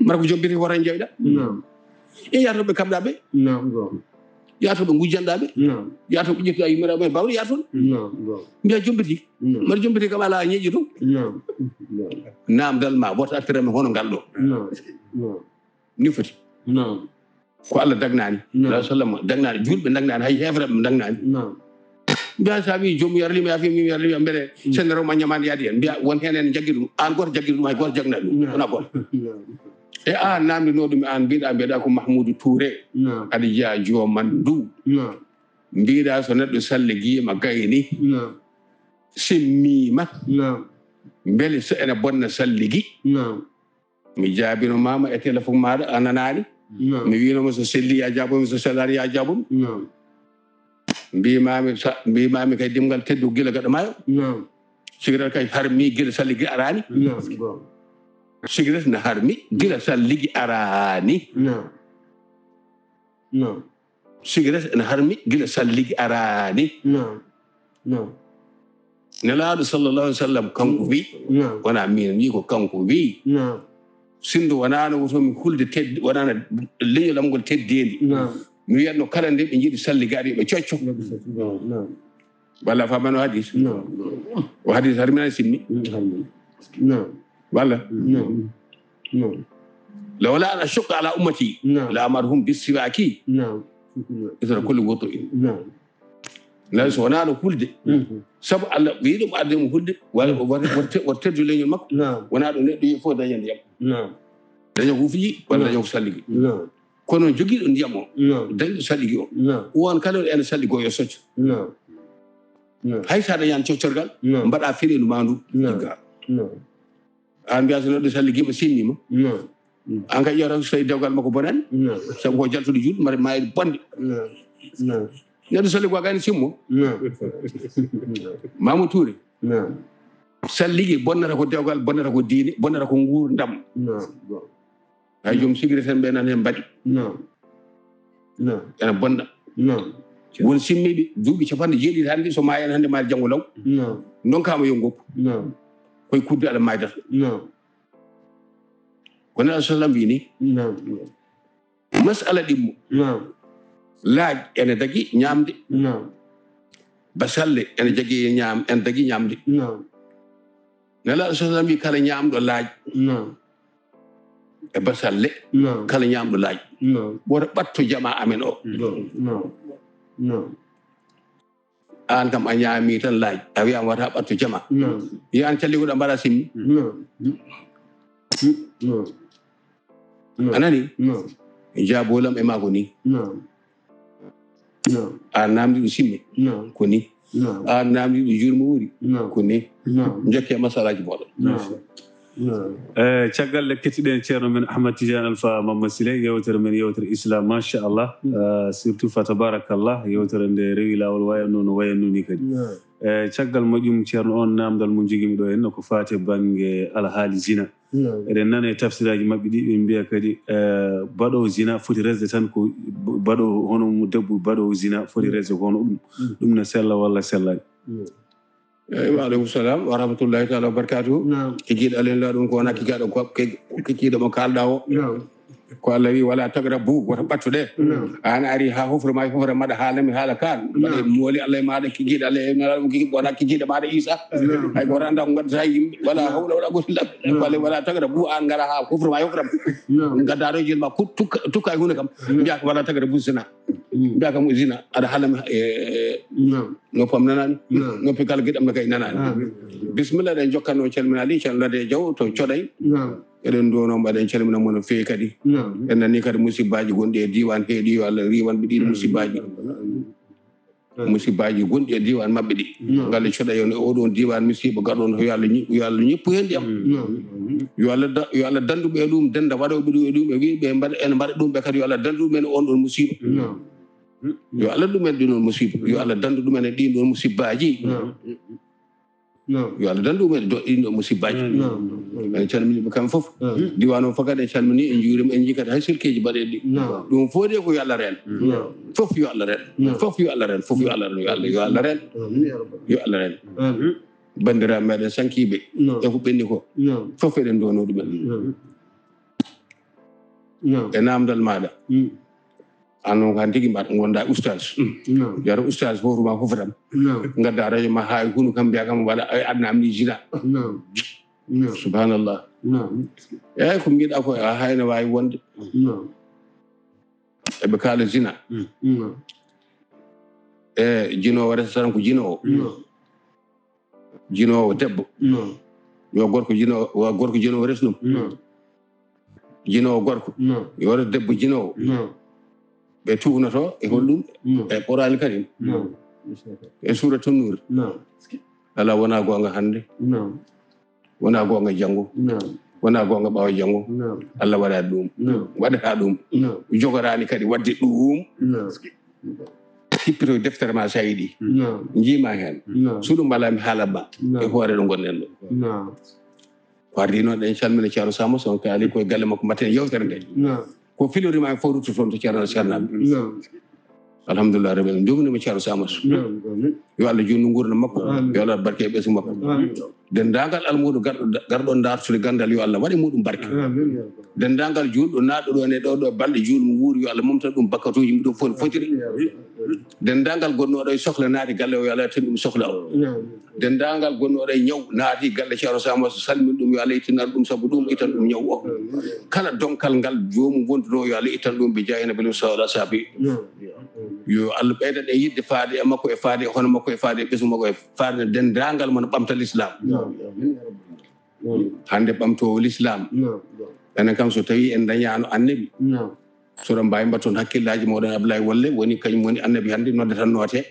Mara ko joom bitik wota jeyɗa. Naam. E yartoɓe kamɗa ɓe. Naam. Naam. Yaa to ɓe ngujjanɗaa ɓe. Naam. Yaa to ɓe ƴettuɗaa yummiraaɓe ɓe, bawɗe yaa toon. Naam. Naam. Mbiya jombiti. Naam. Mbaɗa jombiti kam alaa ñeeƴi toon. Naam. Naam. Naamdal ma, woto artiran mi hono ngal ɗo. Naam. Naam. Ni foti. Naam. Ko Allah dagnaani. Naam. Alaa sallam dagnaani. Juulɓe dagnaani. Hay heefereɓe dagnaani. Naam. Mbiya so a wii joom yarlima, a fii mi yarlima, mbele Mm. sennere ma ñamaani yaade heen. Mbiya won heen en jaggi ɗum. Aan gooto jaggi ɗum, hay gooto jagna ɗum. Naam. Wona gooto. Naam. E aan naamndinoo ɗum, aan mbiɗa, mbiɗa ko Mahmoudou Touré. Naam. Aɗa jeyaa Joman Ndu. Naam. Mbiɗa so neɗɗo salligiima gayni. Naam. Simmiima. Naam. Mbele so ene bonna salligi? Naam. Mi jaabino maama e téléphone maaɗa, a nanaani. Naam. Mi wiino mo so selli, ya jaabo mi, so sellaani, ya jaabo mi. Naam. Mbiimaami sa-, mbiimaami kay dimngal teddu gila gaɗa maayo. Naam. Sigaret kay harmi gila salligi araani. Naam. Bon. Sigaret na harmi gila salligi araani. Naam. Naam. Sigaret ene harmi gila salligi araani. Naam. Naam. Nelaaɗo sallallahu alaihi wasallam kanko wi, Naam. wona min wi, ko kanko wi, Naam. Sinndo wonano woto mi hulde teddi, wonano leñol am ngol teddeendi. Naam. Mi wiyatno kala nde ɓe njiɗi salligaaɓe ɓe cocco. Naam. Naam. Walla a faamano hadis? Naam. O hadis harmina simmi. Mm, harmina. Naam. Walla? Naam. Naam. Lawla an ashukka ala ummati, Naam. la amarhum bisiwaki. Naam. Isra kulli wudu'in. Naam. Naam, so wonano hulde. Mhm. Sabu Allah wi ɗum arde mo hulde, wala o wata, wata, wata teddu leñol makko. Naam. Wona ɗum neɗɗo yi fof daña ndiyam. Naam. Daña ko fiji, walla Naam. daña ko salligi. Naam. Kono jogiiɗo ndiyam o, Naam. dañɗo salligi o. Naam. On kala ene salligo yo socco. Naam. Naam. Hay sa dañani coccorgal, Naam. mbaɗa fenendu ma ndu. Naam. Igga. Naam. An mbiya so neɗɗo salligiima, simmima. Naam. An kay ƴeewata so tawi dewgal makko bonani. Naam. Sabu ko jaltude juulɗo, mbaɗa ma e bonde. Naam. Naam. Neɗɗo salligo a gayni simmo. Naam. Mamadou Touré. Naam. Salligi bonnata ko dewgal, bonnata ko diine, bonnata ko nguurndam. Naam. Hay joom sigaret en ɓe nan heen mbaɗi. Naam. Naam. Ene bonna. Naam. Won simmiiɓe duuɓi capanɗe jeeɗiɗi hannde, so maayi hannde, maayi janngo law. Naam. Ndonkaama yo ngoppu. Naam. Koye kudde Allah maaydata. Naam. Ko Nelaaɗo sallam wii ni. Naam. Masala ɗimmo. Naam. Laaj ene dagi ñaamde. Naam. Basalle ene jagi ñaam-, ene dagi ñaamde. Naam. Nelaaɗo sallam wii kala ñaamɗo laaj. Naam. E basalle, Naam. kala ñaamɗo laaj. Naam. Woto ɓatto jama amen o. Naam. Naam. Naam. Aan kam a ñaami tan laaj. A wiyaama wata ɓatto jama. Naam. Yi aan calligo ɗo mbaɗa simmi. Naam. Naam. Naam. A nani? Naam. Jaabolam e maako ni. Naam. Naam. A naamndi ɗum simme. Naam. Ko ni. Naam. A naamndi ɗum juurmo wuri. Naam. Ko ni. Naam. Njokke masalaaji mooɗon. Naam. Naam. Eh, caggal nde kettiɗen ceerno men Ahmad Tidiane Alpha Mamma Sile, yewtere men, yewtere Islam, machallah. Mm. Eh, surtout fa tabarakallah, yewtere nde rewi laawol wayanno no wayanno ni kadi. Naam. Eh, caggal majjum ceerno on naamndal mo jogimi ɗo henna ko faate bannge alhaali zina. Naam. Eɗen nana e tafsiraaji maɓɓe ɗi, ɓe mbiya kadi, eh, baɗoowo zina foti resde tan ko baɗoowo hono mo debbo baɗoowo zina foti resde ko hono ɗum. Mm. Ɗum ne sella walla sellaani? Naam. Eyyi, wa aleykum salam wa rahmatullahi taala wa barakatuhu. Naam. Kikiiɗo Alin la ɗum ko wona kikiiɗo ko, ki-, kikiiɗo mo kaalɗa o. Naam. Ko Allah wi wala tagrabu, woto ɓattuɗe. Naam. An ari ha hofre ma, hofre maɗa haalami haala kan. Naam. Mbaɗe mooli Allah e maɗa kikiiɗo Allah e nala ɗum kiki wona kikiiɗo maɗa Isa. Naam. Hay ko randa ko gaddata yimɓe. Wala Naam. hawla wala quwwata illa billah. Naam. Ko Allah wala tagrabu, an ngara ha hofre ma, hofre ma. Naam. Gaddaɗo jilma kut-, tukka, tukka e hunde kam. Naam. Mbiya ko wala tagrabu zina. Mm. Mbiya kam zina, aɗa haalami, e, Naam. noppi am nanaani. Naam. Noppi kala giɗam na kay nanaani. Naam. Bismillah, eɗen jokkanno calminaali, calminade e jaw to Coɗay. Naam. Eɗen nduwano mbaɗen calmina mo no feewi kadi. Naam. En nani kadi musibbaaji gonɗi e diiwaan heeɗi, yo Allah riiwan ɓe ɗiin musibbaaji. Naam. Musibbaaji gonɗi e diiwaan maɓɓe ɗi. Naam. Ngal e Coɗay on e oɗon diiwaan musiiba garɗo on, yo Allah ñi-, yo Allah ñippu heen ɗiyam. Naam. Yo Allah da-, yo Allah dandu ɓe e ɗum, denda waɗooɓe ɗum e ɗum, e wiɓe mbaɗa, ene mbaɗa ɗum ɓe kadi, yo Allah dandu ɗum en on ɗon musiiba. Naam. Yo Allah ɗum en ɗin on musiba. Yo Allah dandu ɗum en e ɗin ɗon musibbaaji. Naam. Naam. Yo Allah dandu ɗum en ɗo-, ɗin ɗon musibbaaji. Naam. En calmini ɓe kamɓe fof. Naam. Diiwaan o fof kadi en calmini, en njuurima, en njii kadi hay sirkeeji mbaɗeeɗi. Naam. Ɗum fof de ko yo Allah reen. Naam. Fof yo Allah reen. Naam. Fof yo Allah reen. Fof yo Allah reen. Yo Allah, yo Allah reen. Amiin ya rabbal. Yo Allah reen. Amiin. Banndiraaɓe meɗen sankiiɓe. Naam. E ko ɓenni ko. Naam. Fof eɗen nduwano ɗumen. Naam. Naam. E naamndal maaɗa. Mm. An noon ko han tigi mbaɗa, ngonɗaa ustaas. Yaro ustaas, hoto ma hufatam. Ngadda rajo ma haa e hunu kam, mbiya kam, wala, ay, adna am ni zina. Subhanallah. Eeyi, ko mbiɗa ko, a, hayna waawi wonde. Eɓe kaala zina. E, jinoowo resa tan ko jinoowo. Jinoowo debbo. Yo gorko jinoowo, wa gorko jinoowo res ɗum. Jinoowo gorko. Yo res debbo jinoowo. Ɓe tuunoto e holɗum? E Qur'aani Karim. E Suuratu Nuur. Alaa, wonaa goonga hannde. Wonaa goonga janngo. Wonaa goonga ɓaawo janngo. Allah waɗaani ɗum. Waɗataa ɗum. Jogoraani kadi waɗde ɗum. Hippito deftere ma, sa yiɗi. Njiima heen. So ɗum alaa, mi haalat ma e hoore ɗo ngonɗen ɗo. Ko adii noon, en calmina Ceerno Samoso, on kaali koye galle makko, mbatten yewtere nde. Ko filori ma fof rutto toon to Ceerno, Ceerno Nabi. Alhamdulillah rabbil alamin. Ndugnima Ceerno Samoso. Yo Allah juutnu nguurndam makko. Yo Allah barke e ɓesngu makko. Denndaangal almuudo garɗo, garɗo daartude ganndal, yo Allah waɗ e muɗum barke. Denndaangal juulɗo naatɗo ɗo ne ɗo, ɗo balɗe juulɗo wuuri, yo Allah momtan ɗum bakkatuuji mum ɗum foti, fotiri. Denndaangal gonnooɗo e sohla naati galle o, yo Allah tan ɗum sohla o. Denndaangal gonnooɗo e ñaw naati galle Ceerno Samoso, salmin ɗum, yo Allah ittinan ɗum sabu ɗum, itan ɗum ñaw o. Kala donkal ngal joomum wonduno, yo Allah ittan ɗum bi jaahi Nabil Mustafa Sabi. Yo Allah ɓeydan e yiɗde faade e makko, e faade e hono makko, e faade e ɓesngu makko, e faade denndaangal mon ɓamta l'islam. Hannde ɓamtoowo l'islam. Enen kam, so tawi en dañaano annabi, soɗon mbaawi mbatton hakkillaaji mooɗon, Ablaye Wolle woni kañum woni annabi hannde, noddatanno te.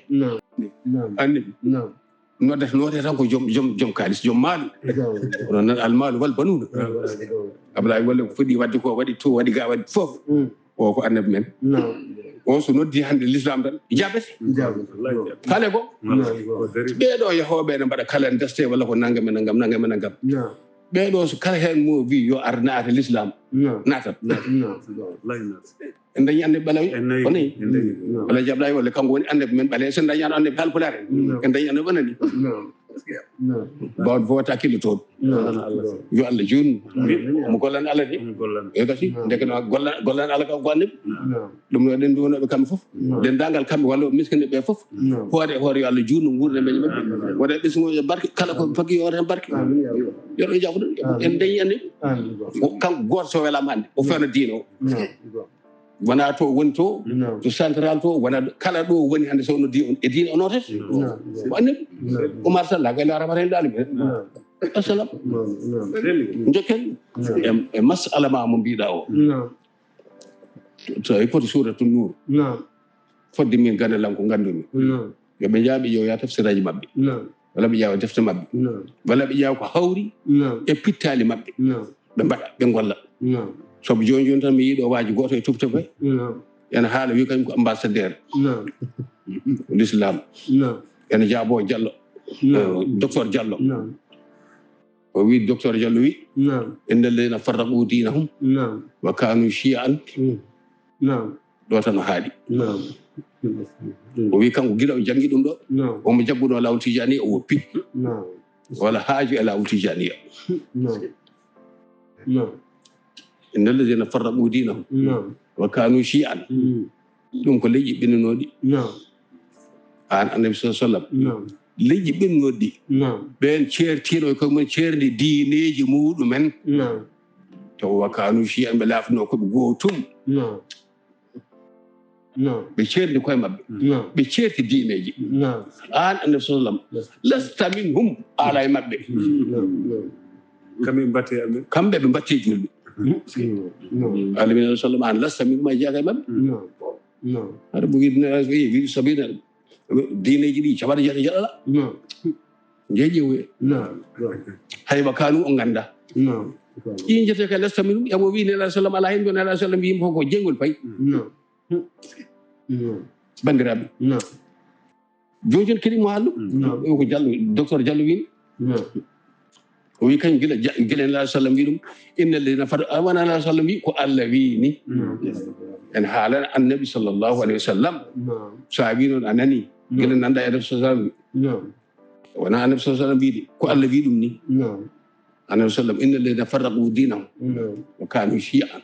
Annabi. Noddatanno te tan ko joom, joom, joom kaalis, joom maalu. Oɗon nana almaalu wal banuuna. Ablaye Wolle ko fuɗɗi waɗde ko, waɗi to, waɗi ga, waɗi fof. O ko annabi men. O so noddi hannde l'islam tan, jaabete. Kala ko. Ɓee ɗo yahooɓe ene mbaɗa kala en deste walla ko nanngam e nanngam, nanngam e nanngam. Ɓee ɗo so kala heen mo wi yo ar naata l'islam, naatat. En dañi annabi ɓaleejo. O nani? Alhaji Ablaye Wolle, kanko woni annabi men ɓaleejo. So en dañaano annabi Haalpulaar en, en dañi annabi, o nani? Bawɗo fo watta hakkille toon. Yo Allah juutnu. Omo gollana Allah de. E gasi, ndeke no golla-, gollana Allah kam ko annabi. Ɗum no eɗen nduwanoɓe kamɓe fof. Denndaangal kamɓe walla miskinɓe ɓe fof. Hoore, hoore yo Allah juutnu nguurndam men maɓɓe. Waɗa ɓesngu e barke, kala ko fagi yo heen barke. Yo ɗo jafo ɗum. En dañi annabi. Ko kanko gooto so welaama hannde, o fewna diine o. Wona to woni to, to central to, wona kala ɗo woni hannde so noddi on e diine o nootata. Ko annabi. Umar Sall, la ilaha rahmatan lil alamin. Assalam. Jokken. E, e masala ma mo mbiɗa o. So e foti Suuratu Nuur. Fodde min gandalan ko ngandumi. Yo ɓe njaaɓe yo yaa tafsiraaji maɓɓe. Walla ɓe ƴaawa defte maɓɓe. Walla ɓe ƴaawa ko hawri e pittaali maɓɓe. Ɓe mbaɗa, ɓe ngolla. Sabu jooni jooni tan mi yiɗo waaji gooto e tufte koye. Ene haala wi kañum ko ambassadeur. L'islam. Ene jaabo Diallo. Eh, docteur Diallo. O wi, docteur Diallo wi, inna alladhina farraqu dinahum wa kanu shi'an. Ɗo tan o haaɗi. O wi kanko gila o janngi ɗum ɗo, omo jagguno laawol Tijaniya, o woppi. Wala haaju e laawol Tijaniya. Inna alladhina farraqu dinahum wa kanu shi'an. Ɗum ko leƴƴi ɓennunooɗi. Aan Annabi sallallahu alaihi wasallam. Leƴƴi ɓennunooɗi. Ɓeen ceertiino e koye mum ceerndi diineeji muɗumen. Taw wa kanu shi'an, ɓe laafno ko ɓe gootum. Ɓe ceerndi koye maɓɓe. Ɓe ceerti diineeji. Aan Annabi sallallahu alaihi wasallam. Lasta minhum, ala e maɓɓe. Kamɓe ɓe mbatte amen. Kamɓe ɓe mbatte julɓe. Annabi sallallahu alaihi wasallam, aan lasta minhum, a jeyaaka e maɓɓe. Aɗa bugi dina, wi sabina, diineeji ɗi caɓata jeeta jeɗala. Jeeƴe wuye. Hay wa kanu o ngannda. Ɗi jeetee ka lasta minhum, yamo wi Nela sallam ala hen, Nela sallam wi mo ko jengol pay. Banndiraaɓe. Jooni jooni kadi mo haallu. O ko Diallo, docteur Diallo wini. O wi kañum gila ja-, gila Nela sallam wi ɗum, inna alladhina far-, a wona Nela sallam wi, ko Allah wi ni. En haalana Annabi sallallahu alaihi wasallam. So a wi noon a nani. Gila nanda e Rasul sallam wi. Wona Annabi sallallahu alaihi wasallam wiide, ko Allah wi ɗum ni. Annabi sallam, inna alladhina farraqu dinahum wa kanu shi'an.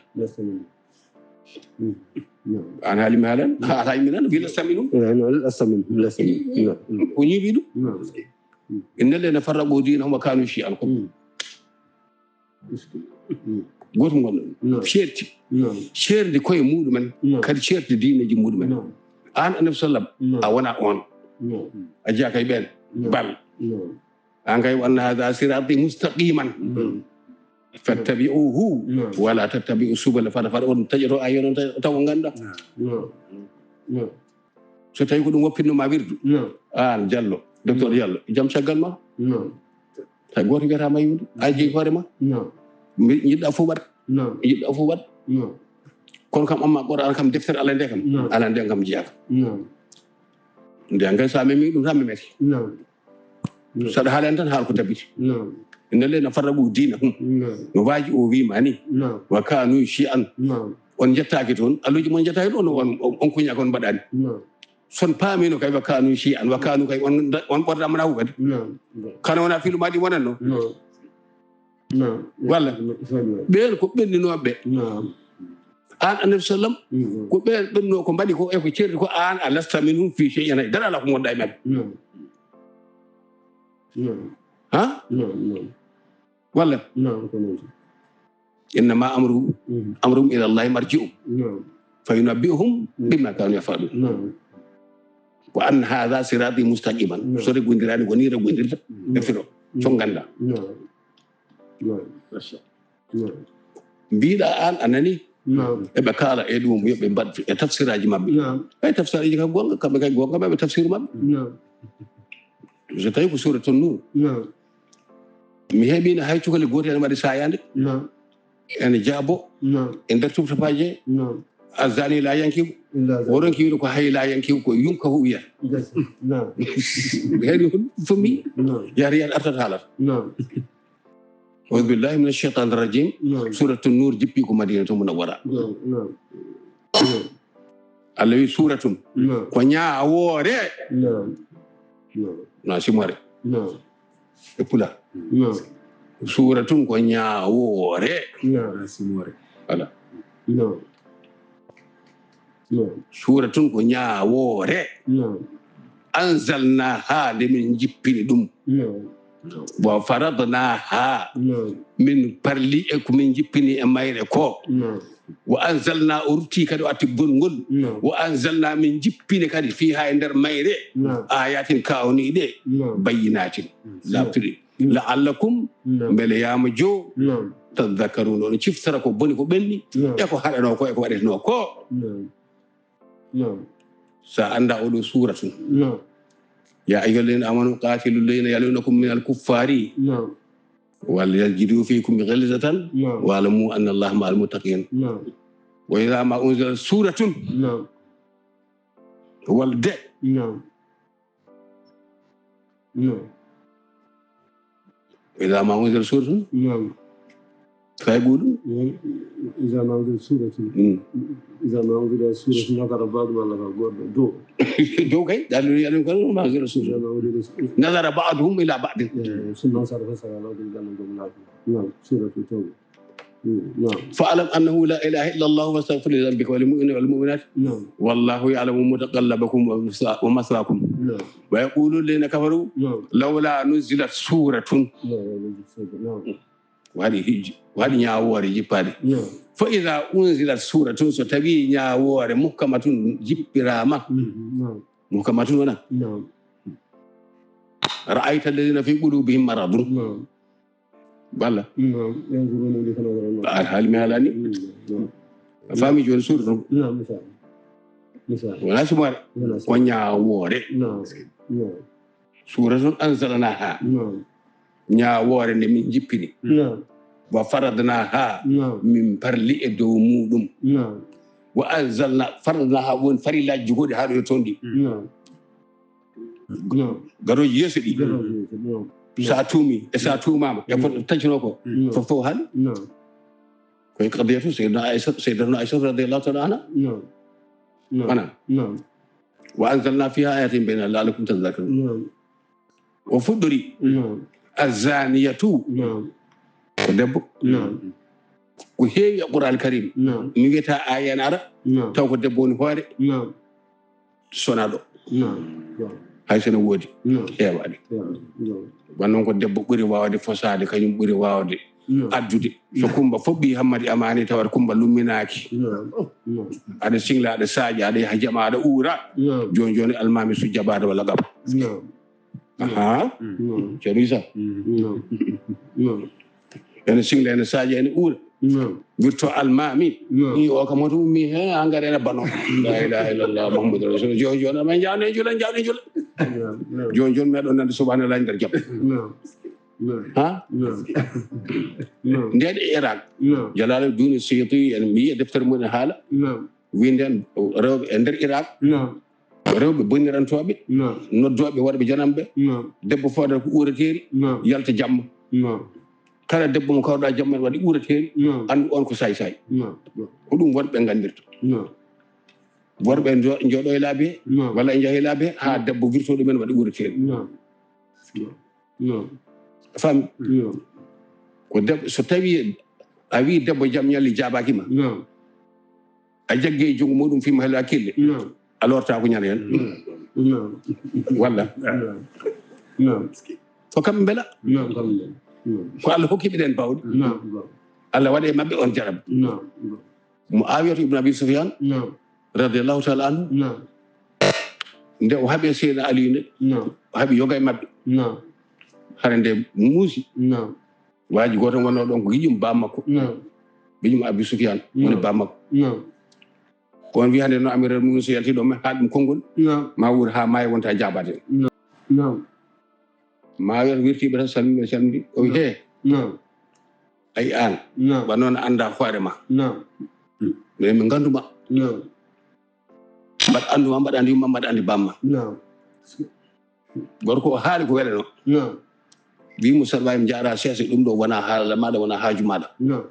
An haali mi haalan, a haali mi nan, wi lasta minhum. Lasta minhum, lasta minhum. Ko ñiiɓi ɗum. Inna alladhina farraqu dinahum wa kanu shi'an ko. Gooto ngon ɗon. Ceerti. Ceerti koye muɗumen, kadi ceerti diineji muɗumen. An Annabi sallam, a wona on. A jeyaa kay ɓen. Bal. An kay, wa anna hadha sirati mustaqiman. Fattabi'uhu wala tattabi'u subula. Fada fada on taƴoto a yonon taw ngannda. So tawi ko ɗum woppinno ma wirdu. An Jallo, docteur Jallo, jam caggal ma. Tawi gooto wiyata ma yiwde, a jeyi hoore ma. Mbi-, jiɗɗa fof waɗ. Jiɗɗa fof waɗ. Kono kam amma Qur'an kam deftere Alla nde kam. Alla nde kam jeyaka. Nde an kay so a memi ɗum tan memete. Saɗa haala en tan haal ko tabiti. Inna alladhina farraqu dinahum. No waaji o wiima ni. Wa kanu shi'an. On jettaaki toon, alluuji mon jettaaki ɗon, on, on, on kuña kon mbaɗani. Son paamino kay wa kanu shi'an, wa kanu kay on, on ɓorɗa mana hu kadi. Kana wona filu maɗi wonanno. Walla? Ɓeen ko ɓenninooɓe. An Annabi sallam, ko ɓeen ɓenno ko mbaɗi ko e ko ceerti ko an a lasta minhum fi shay'in, hay dara ala ko ngonɗa e maɓɓe. Ha? Walla? Innama amruhum, amruhum ila Allahi marji'uhum. Fa yunabbi'uhum bima kanu yaf'alun. Wa anna hadha sirati mustaqiman. So reggondirani ko ni reggondirta. E firo. So ngannda. Mbiɗa an a nani? Eɓe kaala e ɗum, yo ɓe mbaɗ e tafsiraji maɓɓe. Ay tafsiraji kam gonga, kamɓe kay gonga maɓɓe tafsir maɓɓe. So tawi ko Suratun Nur. Mi heɓino hay cukalel gootel ene waɗi sayande. Ene jaabo. E nder tuftafaje. Azani la yankiw. Woron ki wiɗo ko hay la yankiw ko yunka hu wiya. Hedi fumi. Yari yar artat halat. A'udhu billahi minash shaitanir rajim. Suratun Nur jippi ko Madinatul Munawwara. Allah wi suratun. Ko ñaawoore. Na simore. E pula. Suratun ko ñaawoore. Na simore. Ala. Suratun ko ñaawoore. Anzalnaha, nde min jippini ɗum. Wa faradnaha, min parli e ko min jippini e mayre ko. Wa anzalna, o rutti kadi o atti bonngol. Wa anzalna, min jippini kadi fiha, e nder mayre, ayatin, kawniɗe, bayyinatin, laaɓtuɗe. La'allakum, mbele yama jo, tadhakkaruna, on ciftara ko boni ko ɓenni, e ko haɗano ko, e ko waɗeteno ko. Sa annda oɗo suratun. Ya ayyuhalladhina amanu qatilu alladhina yalunakum minal kuffari. Wal yajidu fikum ghilzatan. Wa'lamu anna Allaha ma'al muttaqin. Wa idha ma unzilat suratun. Walde. Idha ma unzilat suratun. Kay ɓuuɗum. Iza ma unzilat suratun. Iza ma unzilat suratun nazara ba'duhum ala ba'd. Goɗɗo dow. Dow kay, dan ni alim kan ma unzilat suratun. Nazara ba'duhum ila ba'din. Summa sarafa sara ala kulli qalbin. Naam, suratul Tawbah. Fa'lam annahu la ilaha illa Allah wastaghfir li dhanbika wal mu'minina wal mu'minat. Wallahu ya'lamu mutaqallabakum wa maswakum. Wa yaqulu alladhina kafaru lawla nuzilat suratun. Waɗi hijji, waɗi ñaawoore jippaade. Fa iza unzilat suratun, so tawi ñaawoore muhkamatun jippiraama. Muhkamatun wona? Ra'ayta alladhina fi qulubihim maradun. Balla. Alhaali mi haalani. A faami jooni suura ɗum? Wona sumaare. Ko ñaawoore. Suura tun anzalnaha. Ñaawoore nde min jippini. Wa faradnaha. Min parli e dow muɗum. Wa anzalna, faradnaha woni farillaaji jogooɗi haa ɗo e toon ɗi. Garooji yeeso ɗi. Sa tuumi e sa tuumaama e ko taccunoo ko. Fof fof haali. Koye qadiyatu Sayyidina Aisha, Sayyidatuna Aisha radiyallahu ta'ala anha. Wona. Wa anzalna fiha ayatin bayyinatin la'allakum tadhakkarun. O fuɗɗori. Azaniyatu. Ko debbo. Ko heewi e Qur'an Karim. Naam. Mi wiyata aya ene ara, Naam. taw ko debbo woni hoore, Naam. sona ɗo. Naam. Naam. Hay sono woodi, Naam. heewaani. Naam. Wan noon ko debbo ɓuri waawde fosaade, kañum ɓuri waawde Naam. addude. So Kumba fof ɓii Hammadi Amaani tawata Kumba lumminaaki. Naam. Naam. Aɗa singla, aɗa saaƴa, aɗa yaha jama, aɗa uura. Naam. Jooni jooni almaami su jabaade walla gaba. Naam. Aha. Naam. Ceerno Isa. Naam. Naam. Ene singla, ene saaƴa, ene uura. Naam. Wirto almaami. Naam. Ni o kam hoto ummi he, engrais ene bano. La ilaha illallah Muhammadu Rasul. Jooni jooni amen jawne jula, jawne jula. Naam. Naam. Jooni jooni meɗon nande subhanallah nder jam. Naam. Naam. Ha? Naam. Naam. Nden e Irak. Naam. Jalaaluddin Suyuti en mbiyi e deftere mum en haala. Naam. Wi nden rewɓe e nder Irak. Naam. Rewɓe bonirantooɓe. Naam. Noddooɓe waɗɓe janamɓe. Naam. Debbo foodata ko uureteeri. Naam. Yalta jamma. Naam. Kala debbo mo kawɗa jamma ene waɗi uureteeri. Naam. Anndu on ko saay-saay. Naam. Ko ɗum worɓe nganndirta. Naam. Worɓe njo- njooɗo e laabi he. Naam. Walla e njaha e laabi he. Haa debbo wirtooɗo men waɗi uureteeri. Naam. Naam. Fami? Naam. Ko debbo, so tawi a wi debbo jam ñalli jaabaaki ma. Naam. A jaggi e junngo muɗum fii ma helo a kille. Naam. A lorta ko ñande hen. Naam. Walla? Naam. Naam. Ko kamɓe mbela. Naam, kamɓe mbela. Naam. Ko Allah hokki ɓe ɗen bawɗe. Naam. Naam. Allah waɗi e maɓɓe on jarab. Naam. Muawiyatu ibn Abi Sufyan Naam. radiyallahu ta'ala anhu, Naam. nde o haɓi e Seydina Aliyu nde, Naam. o haɓi yoga e maɓɓe. Naam. Hare nde muusi. Naam. Waaji gooto wonnoo ɗon ko giƴum baam makko. Naam. Giƴum Abi Sufyan woni Naam. Baam makko. Naam. Ko on wiyande no Amiral Mu'minin so yalti ɗo, ma haa ɗum konngol, Naam. ma wuur haa maayi wonta jaabaade. Naam. Muawiyatu wirtiiɓe tan salmini, salmini. O wi, "Hee, Naam. ay aan, Naam. wa noon annda hoore ma. Naam. Min min nganndu ma. Naam. Mbaɗa anndu ma, mbaɗa anndi yumma, mbaɗa anndi baam ma." Naam. Gorko o haali ko welano. Naam. Wi mo, "Salwa, mi jaara seese, ɗum ɗo wona haala maɗa, wona haaju maɗa." Naam.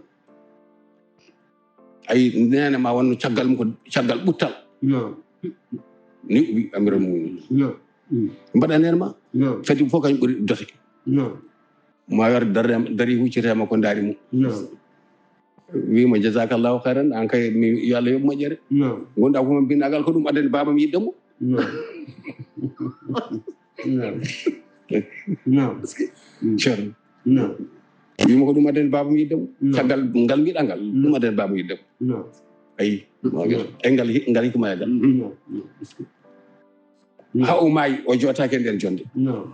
Ay, neene ma wonno caggal mum ko caggal ɓuttal. Naam. Ni o wi Amiral Mu'minin. Naam. Mm. Mbaɗa neene ma. Naam. Fadi fof kañum ɓuri dote. Naam. Muawiyatu darre, dari huccitema ko ndaari mum. Naam. Wi mo, "Jazakallahu khairan, an kay mi yo Allah yoɓ moƴƴere." Naam. Gonɗa ko mon binnagal ko ɗum addani baabam yidde mo. Naam. Naam. Naam. Ceerno. Naam. Wi mo ko ɗum addani baabam yidde mo. Naam. Caggal ngal mbiɗa ngal, ɗum addani baabam yidde mo. Naam. Ayi, Muawiyatu. E ngal hi-, ngal hikmayagal. Naam. Ha o maayi, o jootaaki e nder jonde. Naam.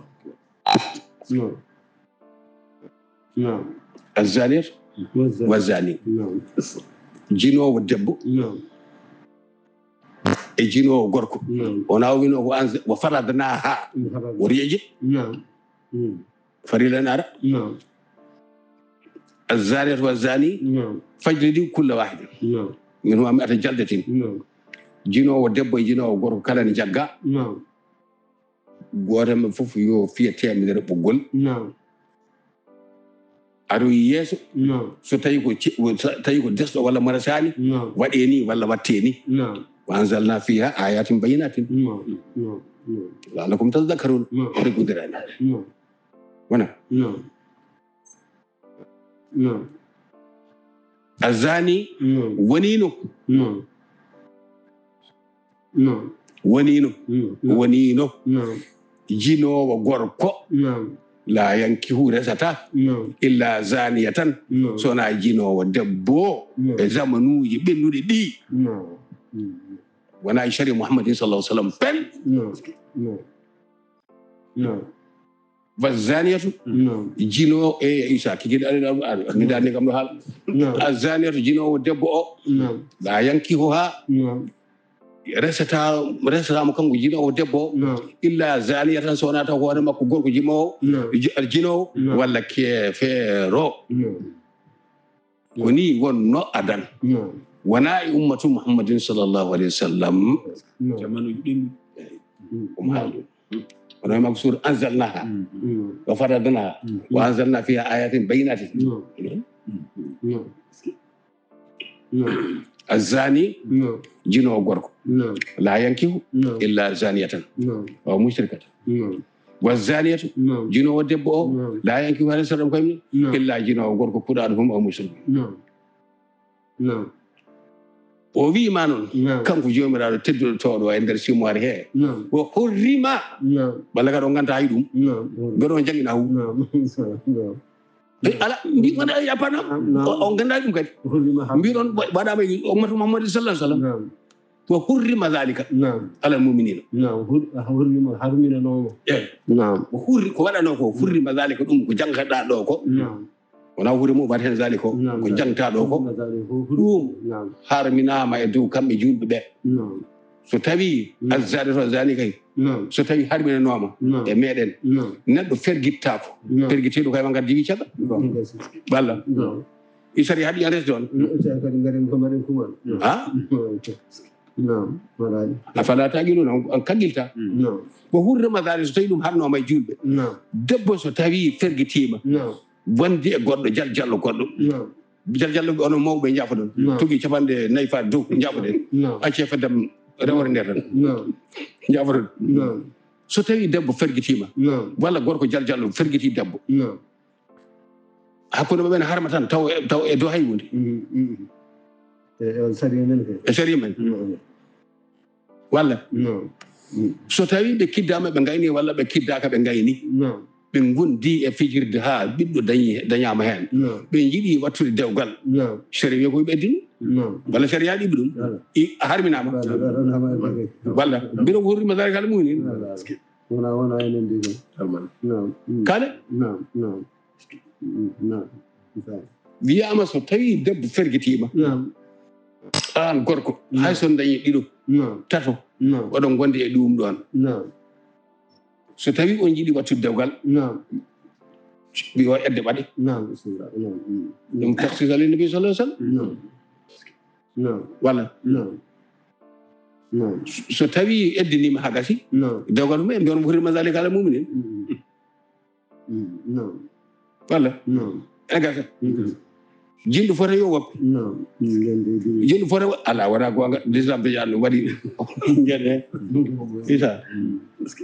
Naam. Naam. Azzaniyatu Wazza. wazzani. Naam. Jinoowo debbo Naam. e jinoowo gorko. Naam. Wona o wino ko anz-, wa faradnaha. Naam. O riyeje. Naam. Mm. Farila en ara. Naam. Azzaniyatu wazzani. Naam. Fajlidu kulla wahidin. Naam. Min huma mi'ata jaldatin. Naam. Jinoowo debbo e jinoowo gorko kala ne jagga. Naam. Gooto men fof yo fiye teemedere ɓoggol. Naam. Aroyi yeeso. Naam. So tawi ko ci-, so tawi ko desɗo walla mo resaani, Naam. waɗe ni walla watte ni. Naam. Wa anzalna fiha ayatin bayyinatin. Naam. Naam. Naam. La'allakum tadhakkarun. Naam. Hoto guddirani. Naam. Wona. Naam. Naam. Azzani Naam. wonino. Naam. Naam. Wonino. Naam. Wonino. Naam. Jinoowo gorko. Naam. La yankihu resata. Naam. Illa zaniyatan. Naam. Sona jinoowo debbo. Naam. E zamanuuji ɓennuɗi ɗi. Naam. Mm. Wona e shari'a Muhammadin sallallahu alaihi wasallam pen. Naam. Naam. Naam. Wa zaniyatu. Naam. Jino e Isa kiki da da da ni da ne kam do hal. Naam. Azaniyatu, jinoowo debbo o. Naam. La yankihuha. Naam. Resata, resata mo kanko jinoowo debbo o. Naam. Illa zaniyatan, so wona taw ko hoore makko gorko jimoowo. Naam. Ji-, jinoowo. Naam. Walla keefeero. Naam. Ko ni wonno adan. Naam. Wona e ummatu Muhammadin sallallahu alaihi wasallam. Naam. Jamanuuji ɗin. Omo haali ɗum. Wona e makko suura anzalnaha. Naam. Wa faradnaha. Mm. Wa anzalna fiha ayatin bayyinatin. Naam. Naam. Naam. Azani, Naam. jinoowo gorko. Naam. La yankihu Naam. illa zaniyatan. Naam. Aw mushrikatan. Naam. Wa zaniyatu, Naam. jinoowo debbo o, Naam. La yankihu hara saram kam ni. Naam. Illa jinoowo gorko, kuɗaaɗo hum aw mushrikun. Naam. Naam. O wiima noon, Naam. Kanko Joomiraaɗo tedduɗo tooɗo e nder simoire he. Naam. O hurrima. Naam. Walla kadi on ngannda hay ɗum. Naam. Mbeɗa on janngina hu. Naam. Naam. E, ala, mbi wona e apana. Naam, naam. O, on ngannda ɗum kadi. Hurrima ha. Mbiɗon waɗaama e ummatu Muhammad sallallahu alaihi wasallam. Naam. Wa hurrima zalika Naam. alal mu'minina. Naam. Hur-, hurrima harminanooma. Eyi. Naam. Ko hurri, ko waɗanoo ko, hurrima zalika ɗum ko janngataa ɗo ko. Naam. Wona hurrima o waɗi heen zalika o, Naam. ko janngataa ɗo ko. Hurrima zalika, hur-, hur-, Ɗum Naam. harminaama e dow kamɓe juulɓe ɓe. Naam. So tawii Naam. azzani to zani kay, Naam. so tawii harminanooma Naam. e meɗen, Naam. neɗɗo fergittaako, Naam. Fergitiiɗo kay ma ngaddi wi caga. Ɗum gasi. Walla. Naam. I sariya haɗi en resde on. Naam. Ete kadi ngaren ko mbaɗen kumal. Ha? Naam. Maraji. Afala taqiluna, on kaggilta. Naam. Ko hurrima zalika so tawii ɗum harnooma e juulɓe. Naam. Debbo so tawii fergitiima, Naam. wondi e goɗɗo, jaljallo goɗɗo. Naam. Jaljallo ɓe onon mawɓe njaafoɗon. Naam. Togi capanɗe nayi fa dow njaafoɗen. Naam. Accee fedde am rewore nde tan. Naam. Njaafoɗon. Naam. So tawii debbo fergitiima, Naam. walla gorko jaljallo fergitii debbo. Naam. Hakkunde maɓɓe ne harma tan taw, taw e dow hay hunde. Mhm, mhm. E, e sariya men kay. E sariya men. Naam. Walla Naam. Mhm. So tawii ɓe kiddaama ɓe ngayni walla ɓe kiddaaka ɓe ngayni. Naam. Ɓe ngondi e fijirde haa ɓiɗɗo dañi, dañaama heen. Naam. Ɓe njiɗi wattude dewgal. Naam. Sariya wiya ko ɓe ɓeddino. Naam. Walla sariya ɗiɓi ɗum. Wala. I harminaama. Wala, wala, wala, wala. Walla. Mbiɗo hurrima zalika alal mu'minin. Wala. Wona, wona enen ndi ko. Alman. Naam. Mm. Kale? Naam, naam. Mm, naam. Misali. Wiyaama so tawii debbo fergitiima, Naam. aan gorko, Mm. hay so on dañi ɗiɗo, Naam. tato, Naam. oɗon ngondi e ɗum ɗoon. Naam. So tawii on njiɗi wattude dewgal, Naam. wi o edde ɓaɗe. Naam, bismillah. Naam. Mm. Ɗum tafsir ali nabi sallallahu alaihi wasallam. Naam. Naam. Walla. Naam. Naam. So tawii eddiniima haa gasi, Naam. dewgal mum en mbiyon hurrima zalika alal mu'minin. Mm. Mm. Naam. Walla. Naam. E gasa. Mm. Jinɗo fota yo woppi. Naam. Mm. Nden de dum. Jinɗo fota wo-, ala wona gonga, l'islam déjà no waɗi. Ngene. Isa.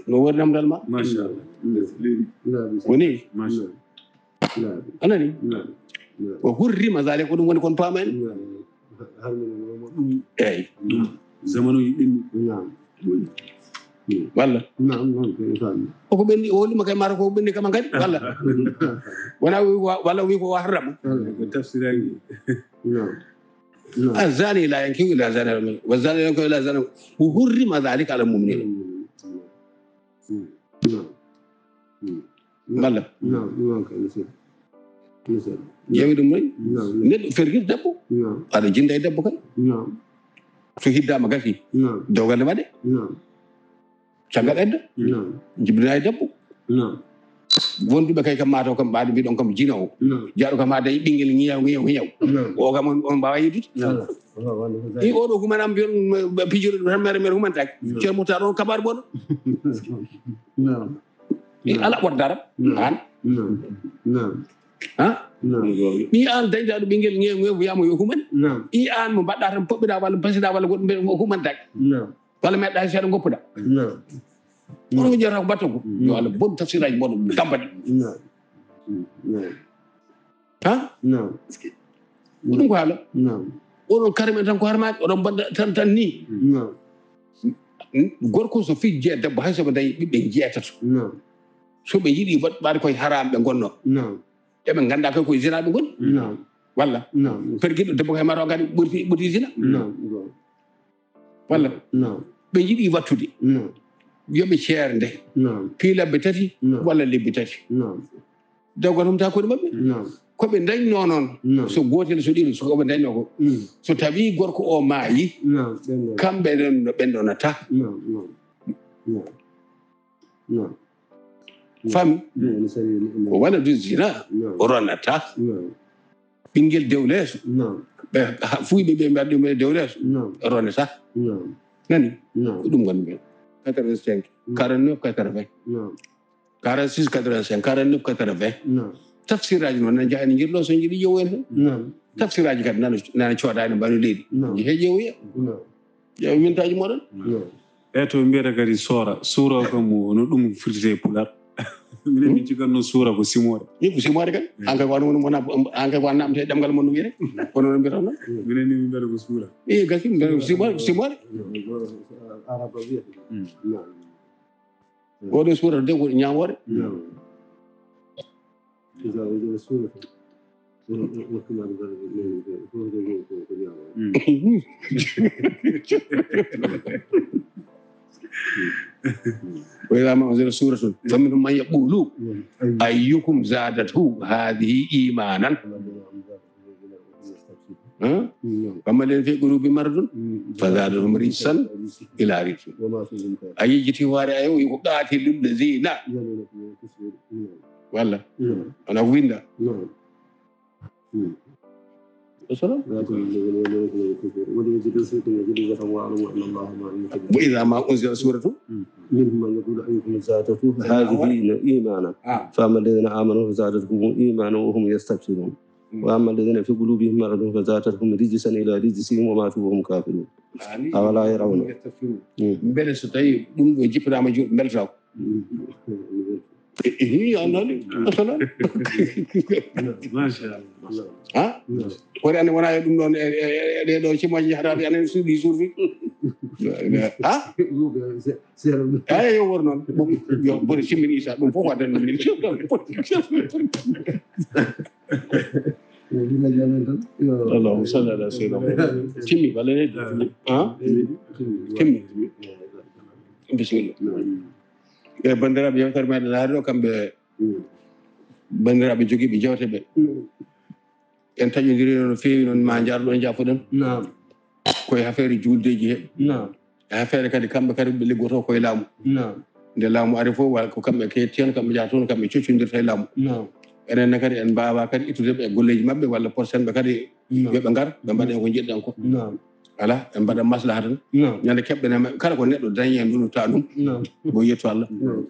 No wori namdal ma? Machallah. Naam. Woni? Machallah. Naam. Anani? Naam. Naam. Ko hurrima zalika ko ɗum woni kon paama en. Naam. Harmina mo ɗum. Eyi. Zamanuji ɓenni. Naam. Walla. Naam, noon ko faami. Koko ɓenni, o holima kay mara koko ɓenni kama kadi. Walla. Wona wi wa-, walla wi ko wa harrama. Walla. Ko tafsiraaji. Naam. Naam. الزاني لا ينكح إلا زانية، والزانية لا ينكح إلا زانية، وحرم ذلك على المؤمنين. Naam. Naam. Walla. Naam, naam, kay, monsieur. Monsieur. Ƴeewi ɗum noon. Naam. Neɗɗo fergir debbo. Naam. Aɗa jinda e debbo kay. Naam. So hiddama gasi. Naam. Dewgal ne waɗe. Naam. Caggal edda. Naam. Jibina e debbo. Naam. Wonduɓe kay kam mataw kam mbaɗo mbiɗon kam jinawo. Naam. Jaɗo kam ha dañi ɓinguel ñiyaw, ñiyaw, ñiyaw. Naam. O kam on, on mbawa yeddude. Walla. Walla, walla, ko I oɗo human am mbiyon pijirɗo tan mere mere human taki. Naam. Ceerno Moutar on kabar boɗo. Naam. I ala ɓot daram. Naam. An. Naam. Naam. Ha? Naam. Ɓi an dañdaɗo ɓinguel ñew ñew wiyama yo human. Naam. I an mo mbaɗɗa tan poɓɓiɗa walla basiɗa walla goɗɗum mbiɗa human taki. Naam. Walla meɗɗa seeɗa goppuɗa. Naam. Kono ko jeyata ko batto ko. Mm. Yo Allah bon tafsiraji moɗon tampani. Naam. Naam. Ha? Naam. Ko ɗum ko haala. Naam. Oɗon karmen tan ko harmaji, oɗon mbaɗa tan tan ni. Naam. Gorko so fijje debbo hay soɓe dañi ɓiɓɓe jeetato. Naam. So ɓe yiɗi waɗ-, ɓaade koye haram ɓe gonno. Naam. Eɓe ganda koye koye zina ɓe goni. Naam. Walla. Naam. Pergiɗo debbo kay mataw kadi ɓurti, ɓurti zina. Naam. Go. Walla. Naam. Ɓe yiɗi wattude. Naam. Yoɓe ceerde. Naam. Fii labbi tati. Naam. Walla lebbi tati. Naam. Dewgal humta koɗi maɓɓe. Naam. Ko ɓe dañno noon. Naam. So gotel so ɗiɗo so ko ɓe dañno ko. Mm. So tawi gorko o maayi. Naam. Ɓen ɗon. Kamɓe ɗon, ɓen ɗo natta. Naam. Naam. Naam. Naam. Fami? Naam. Naam. O wala du zina. Naam. O ronata. Naam. Ɓinguel dewleso. Naam. Ɓe ha-, fuuyɓe ɓe mbaɗi ɗum e dewleso. Naam. Ronata. Naam. Nani? Naam. Ko ɗum gonmi. Quatre-vingt-cinq. Mm. Quarante-neuf, quatre-vingts. Naam. Quarante-six, quatre-vingt-cinq. Quarante-neuf, quatre-vingts. Naam. Tafsiraji noon ne jahani jirlo so jiɗi ƴeewoyen hen. Naam. Tafsiraji kadi nana, nana coodani mbaɗi leydi. Naam. Jehe ƴeewoya. Naam. Ƴeewa mintaji moɗon. Naam. E to mbiyata kadi soora. Suura o kam no ɗum firtete e pular. Minen min cikatno suura ko simoore. Ni ko simoore kadi. An kay ko an woni, wona, an kay ko an namte ɗemngal mon no wiyete. Kono no mbiyata noon. Minen ni min mbiɗa ko suura. Eyi, gasi, min mbiɗa ko simoore, ko simoore. Araba wiyata. Oɗo suura de ko ñaamoore. Iza wajada suratan. Wa iza ma unzila suratun faminhum man yaqulu ayyukum zadathu hadhihi imanan. Amma alladhina fi qulubihim maradun fazadatuhum rijsan ila rijsihim. A yejjiti hoore ayo ko qatilul ladhina. Walla. Ana winda. Wa iza ma unzila suratun minhum man yaqulu ayyukum zadathu hadhihi imanan. Fa amma alladhina amanu fazadathum imanan wa hum yastabshirun. Wa amma alladhina fi qulubihim maradun fazadathum rijsan ila rijsihim wa matu wa hum kafirun. Awala yarawna. Mbele so tawi ɗum ɗo jippitaama jooni, mbeltaako. Hi, a nani? Masalan. Machallah. Ha? Koori ane wona e ɗum ɗon, e ɗeɗo cimoji jahataɓe ane suuɗi surfi. Ha? Ay, yo wor noon. Yo bori simmin isa ɗum fof waɗan min. Allahumma salli ala sayyidina Muhammad. Timmi bale ne? Ha? Timmi. Bisimilla. E banndiraaɓe, yewtere meɗen hari ɗo, kamɓe banndiraaɓe jogiiɓe jewte ɓe. En taƴondirii no feewi noon, ma njaarɗon, njaafoɗon. Naam. Koye affaire juuldeeji he. Naam. E affaire kadi kamɓe kadi ɓe liggoto koye laamu. Naam. Nde laamu ari fof, wala ko kamɓe keetti heen, kamɓe njahata toon, kamɓe coccondirta e laamu. Naam. Enen ne kadi en mbaawaa kadi ittude ɓe e golleeji maɓɓe walla porsen ɓe kadi yo ɓe ngar, ɓe mbaɗa ko njiɗɗen ko. Naam. Ala, en mbaɗa maslaha tan. Naam. Ñande keɓɗen e maɓɓe. Kala ko neɗɗo dañi e ndonu ta ɗum, naam, ko yetto Allah. Naam.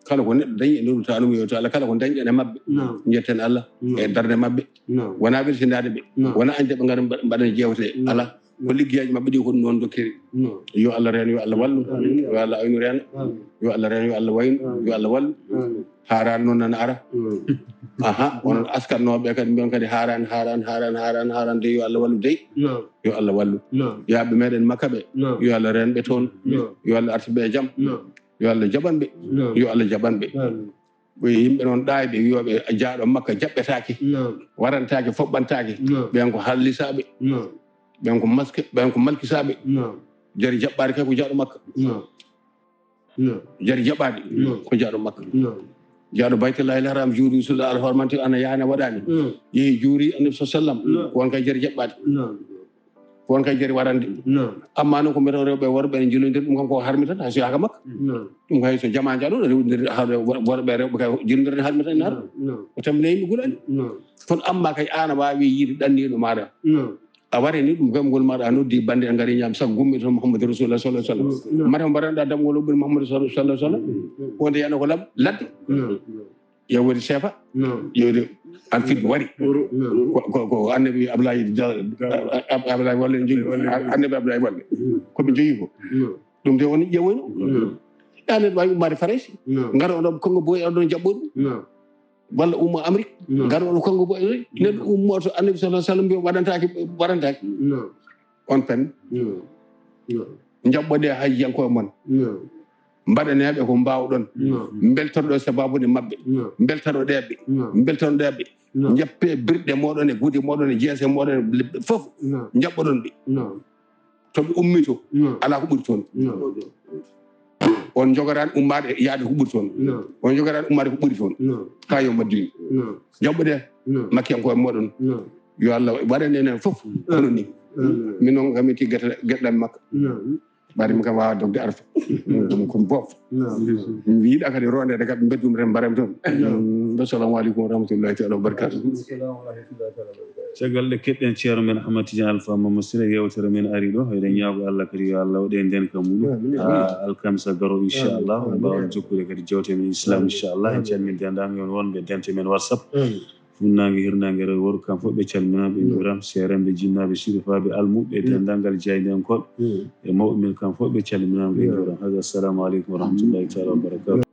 Kala ko neɗɗo dañi e ndonu ta ɗum, yetto Allah. Kala ko dañɗen e maɓɓe, naam, njetten Allah, naam, e darnde maɓɓe. Naam. Wona welsindaade ɓe. Naam. Wona añde ɓe ngara mba-, mbaɗa jeewte. Naam. Ala. Ko liggeyaaji maɓɓe ɗi ko ɗum noon dokkiri. Naam. Yo Allah reen, yo Allah wallu. Amiin. Yo Allah aynu reena. Amiin. Yo Allah reen, yo Allah waynu. Amiin. Yo Allah wallu. Amiin. Haaraan noon nana ara. Naam. Aha, onon askannooɓe kadi mbiyon kadi haaraan, haaraan, haaraan, haaraan, haaraan de, yo Allah wallu dey. Naam. Yo Allah wallu. Naam. Yaaɓe meɗen Makka ɓe, naam, yo Allah reen ɓe toon. Naam. Yo Allah artu ɓe e jam. Naam. Yo Allah jaɓan ɓe. Naam. Yo Allah jaɓan ɓe. Amiin. Ɓe yimɓe noon ɗaayɓe wiyooɓe jaaɗo Makka jaɓɓetaake, naam, warantaake, foɓɓantaake. Naam. Ɓen ko hallisaaɓe. Naam. Ɓen ko maske, ɓen ko malkisaaɓe. Naam. Jari jaɓɓaade kay ko jaaɗo Makka. Naam. Naam. Jari jaɓaade, naam, ko jaaɗo Makka. Naam. Jaaɗo Baytullahi Haram, juuri Rasulullah, alhormanti ana yaani waɗaani. Naam. Yehi juuri Annabi sallallahu alaihi wasallam. Naam. Ko on kay jari jaɓɓaade. Naam. Ko on kay jari warande. Naam. Amma noon ko mbiyaten rewɓe e worɓe ene njillondira, ɗum kam ko harmi tan, hay so yaaka Makka. Naam. Ɗum kay so jamaa njaɗo, rewɓe, worɓe e rewɓe kay jillondira ne harmi tan ene hara. Naam. Naam. O tamina yimɓe gulaani. Naam. Kono amma kay aan a waawi yiide ɗanniiɗo maaɗa. Naam. A wari ni ɗum kam ngol maaɗa a noddi bannde a ngari ñaam sago gummi toon Muhammadu Rasulullah sallallahu alaihi wasallam. Naam. Mata mbaranɗa damngol o ɓuri Muhammadu sallallahu alaihi wasallam. Naam. Wonde yana ko lab-, ladde. Naam. Yawori seefa. Naam. Yawori an fiddu wari. Naam. Ko, ko, ko annabi Ablaye da-, Ab-, Ablaye Walle jogi. Walle. An-, annabi Ablaye Walle. Mm. Ko ɓe jogi ko. Naam. Ɗum de woni ƴeewoyno. Naam. Ɗa neɗɗo wawi ummaade Farayse. Naam. Ngara oɗon Kongo boy oɗon jaɓɓo ɗum. Naam. Walla ummo Amérique. Naam. Ngara oɗon Kongo boy. Neɗɗo ummo to annabi sallallahu alaihi wasallam mbiyo waɗantaake, waɗantaake. Naam. On pen. Naam. Naam. Jaɓɓoɗe hajjiyankoɓe mon. Naam. Mbaɗaneeɓe ko mbaawɗon. Naam. Mbeltorɗo sababude maɓɓe. Naam. Mbeltanoɗeeɓe. Naam. Mbeltanoɗeeɓe. Naam. Njappe birɗe mooɗon e gude mooɗon e jeese mooɗon e lebbi fof. Naam. Njaɓɓoɗon ɓe. Naam. To ɓe ummito, naam, alaa ko ɓuri toon. Naam. On njogoraani ummaade yaade ko ɓuri toon. Naam. On njogoraani ummaade ko ɓuri toon. Naam. Haa yo maddu. Naam. Jaɓɓude, naam, makkiyankoɓe mooɗon. Naam. Yo Allah waɗan en fof, amiin, kono ni. Amiin. Min noon kam mi tigga geɗe am Makka. Naam. Ɓaade mi kam waawa dogde Arfa. Ɗum ko bof. Naam. Mi yiɗa kadi rondeede kadi mbeddum ren mbaram toon. Naam. Assalamu alaikum wa rahmatullahi ta'ala wa barakatuh. Wa alaikum salam wa rahmatullahi ta'ala wa barakatuh. Caggal nde keɗɗen Ceerno men Ahmad Tidiane Alpha Mamadou Siré, yewtere men ari ɗo. Eɗen ñaago Allah kadi yo Allah waɗe ndenka muɗum. Amiin. Haa alkamisa garo, inchallah. Amiin. En mbaawa jokkude kadi jewte men Islam, inchallah. En calmini denndaangal wonɓe dente men WhatsApp. Amiin. Funnaange, hirnaange, rewo, worgo, kam fof ɓe calminaama, ɓe njuuraama. Seeremɓe, jinnaaɓe, sirifaaɓe, almuɓɓe, denndaangal jaayndiyankooɓe e mawɓe men, kam fof ɓe calminaama, ɓe njuuraama. Haaga, assalamu aleykum wa rahmatullahi taala wa barakatuh.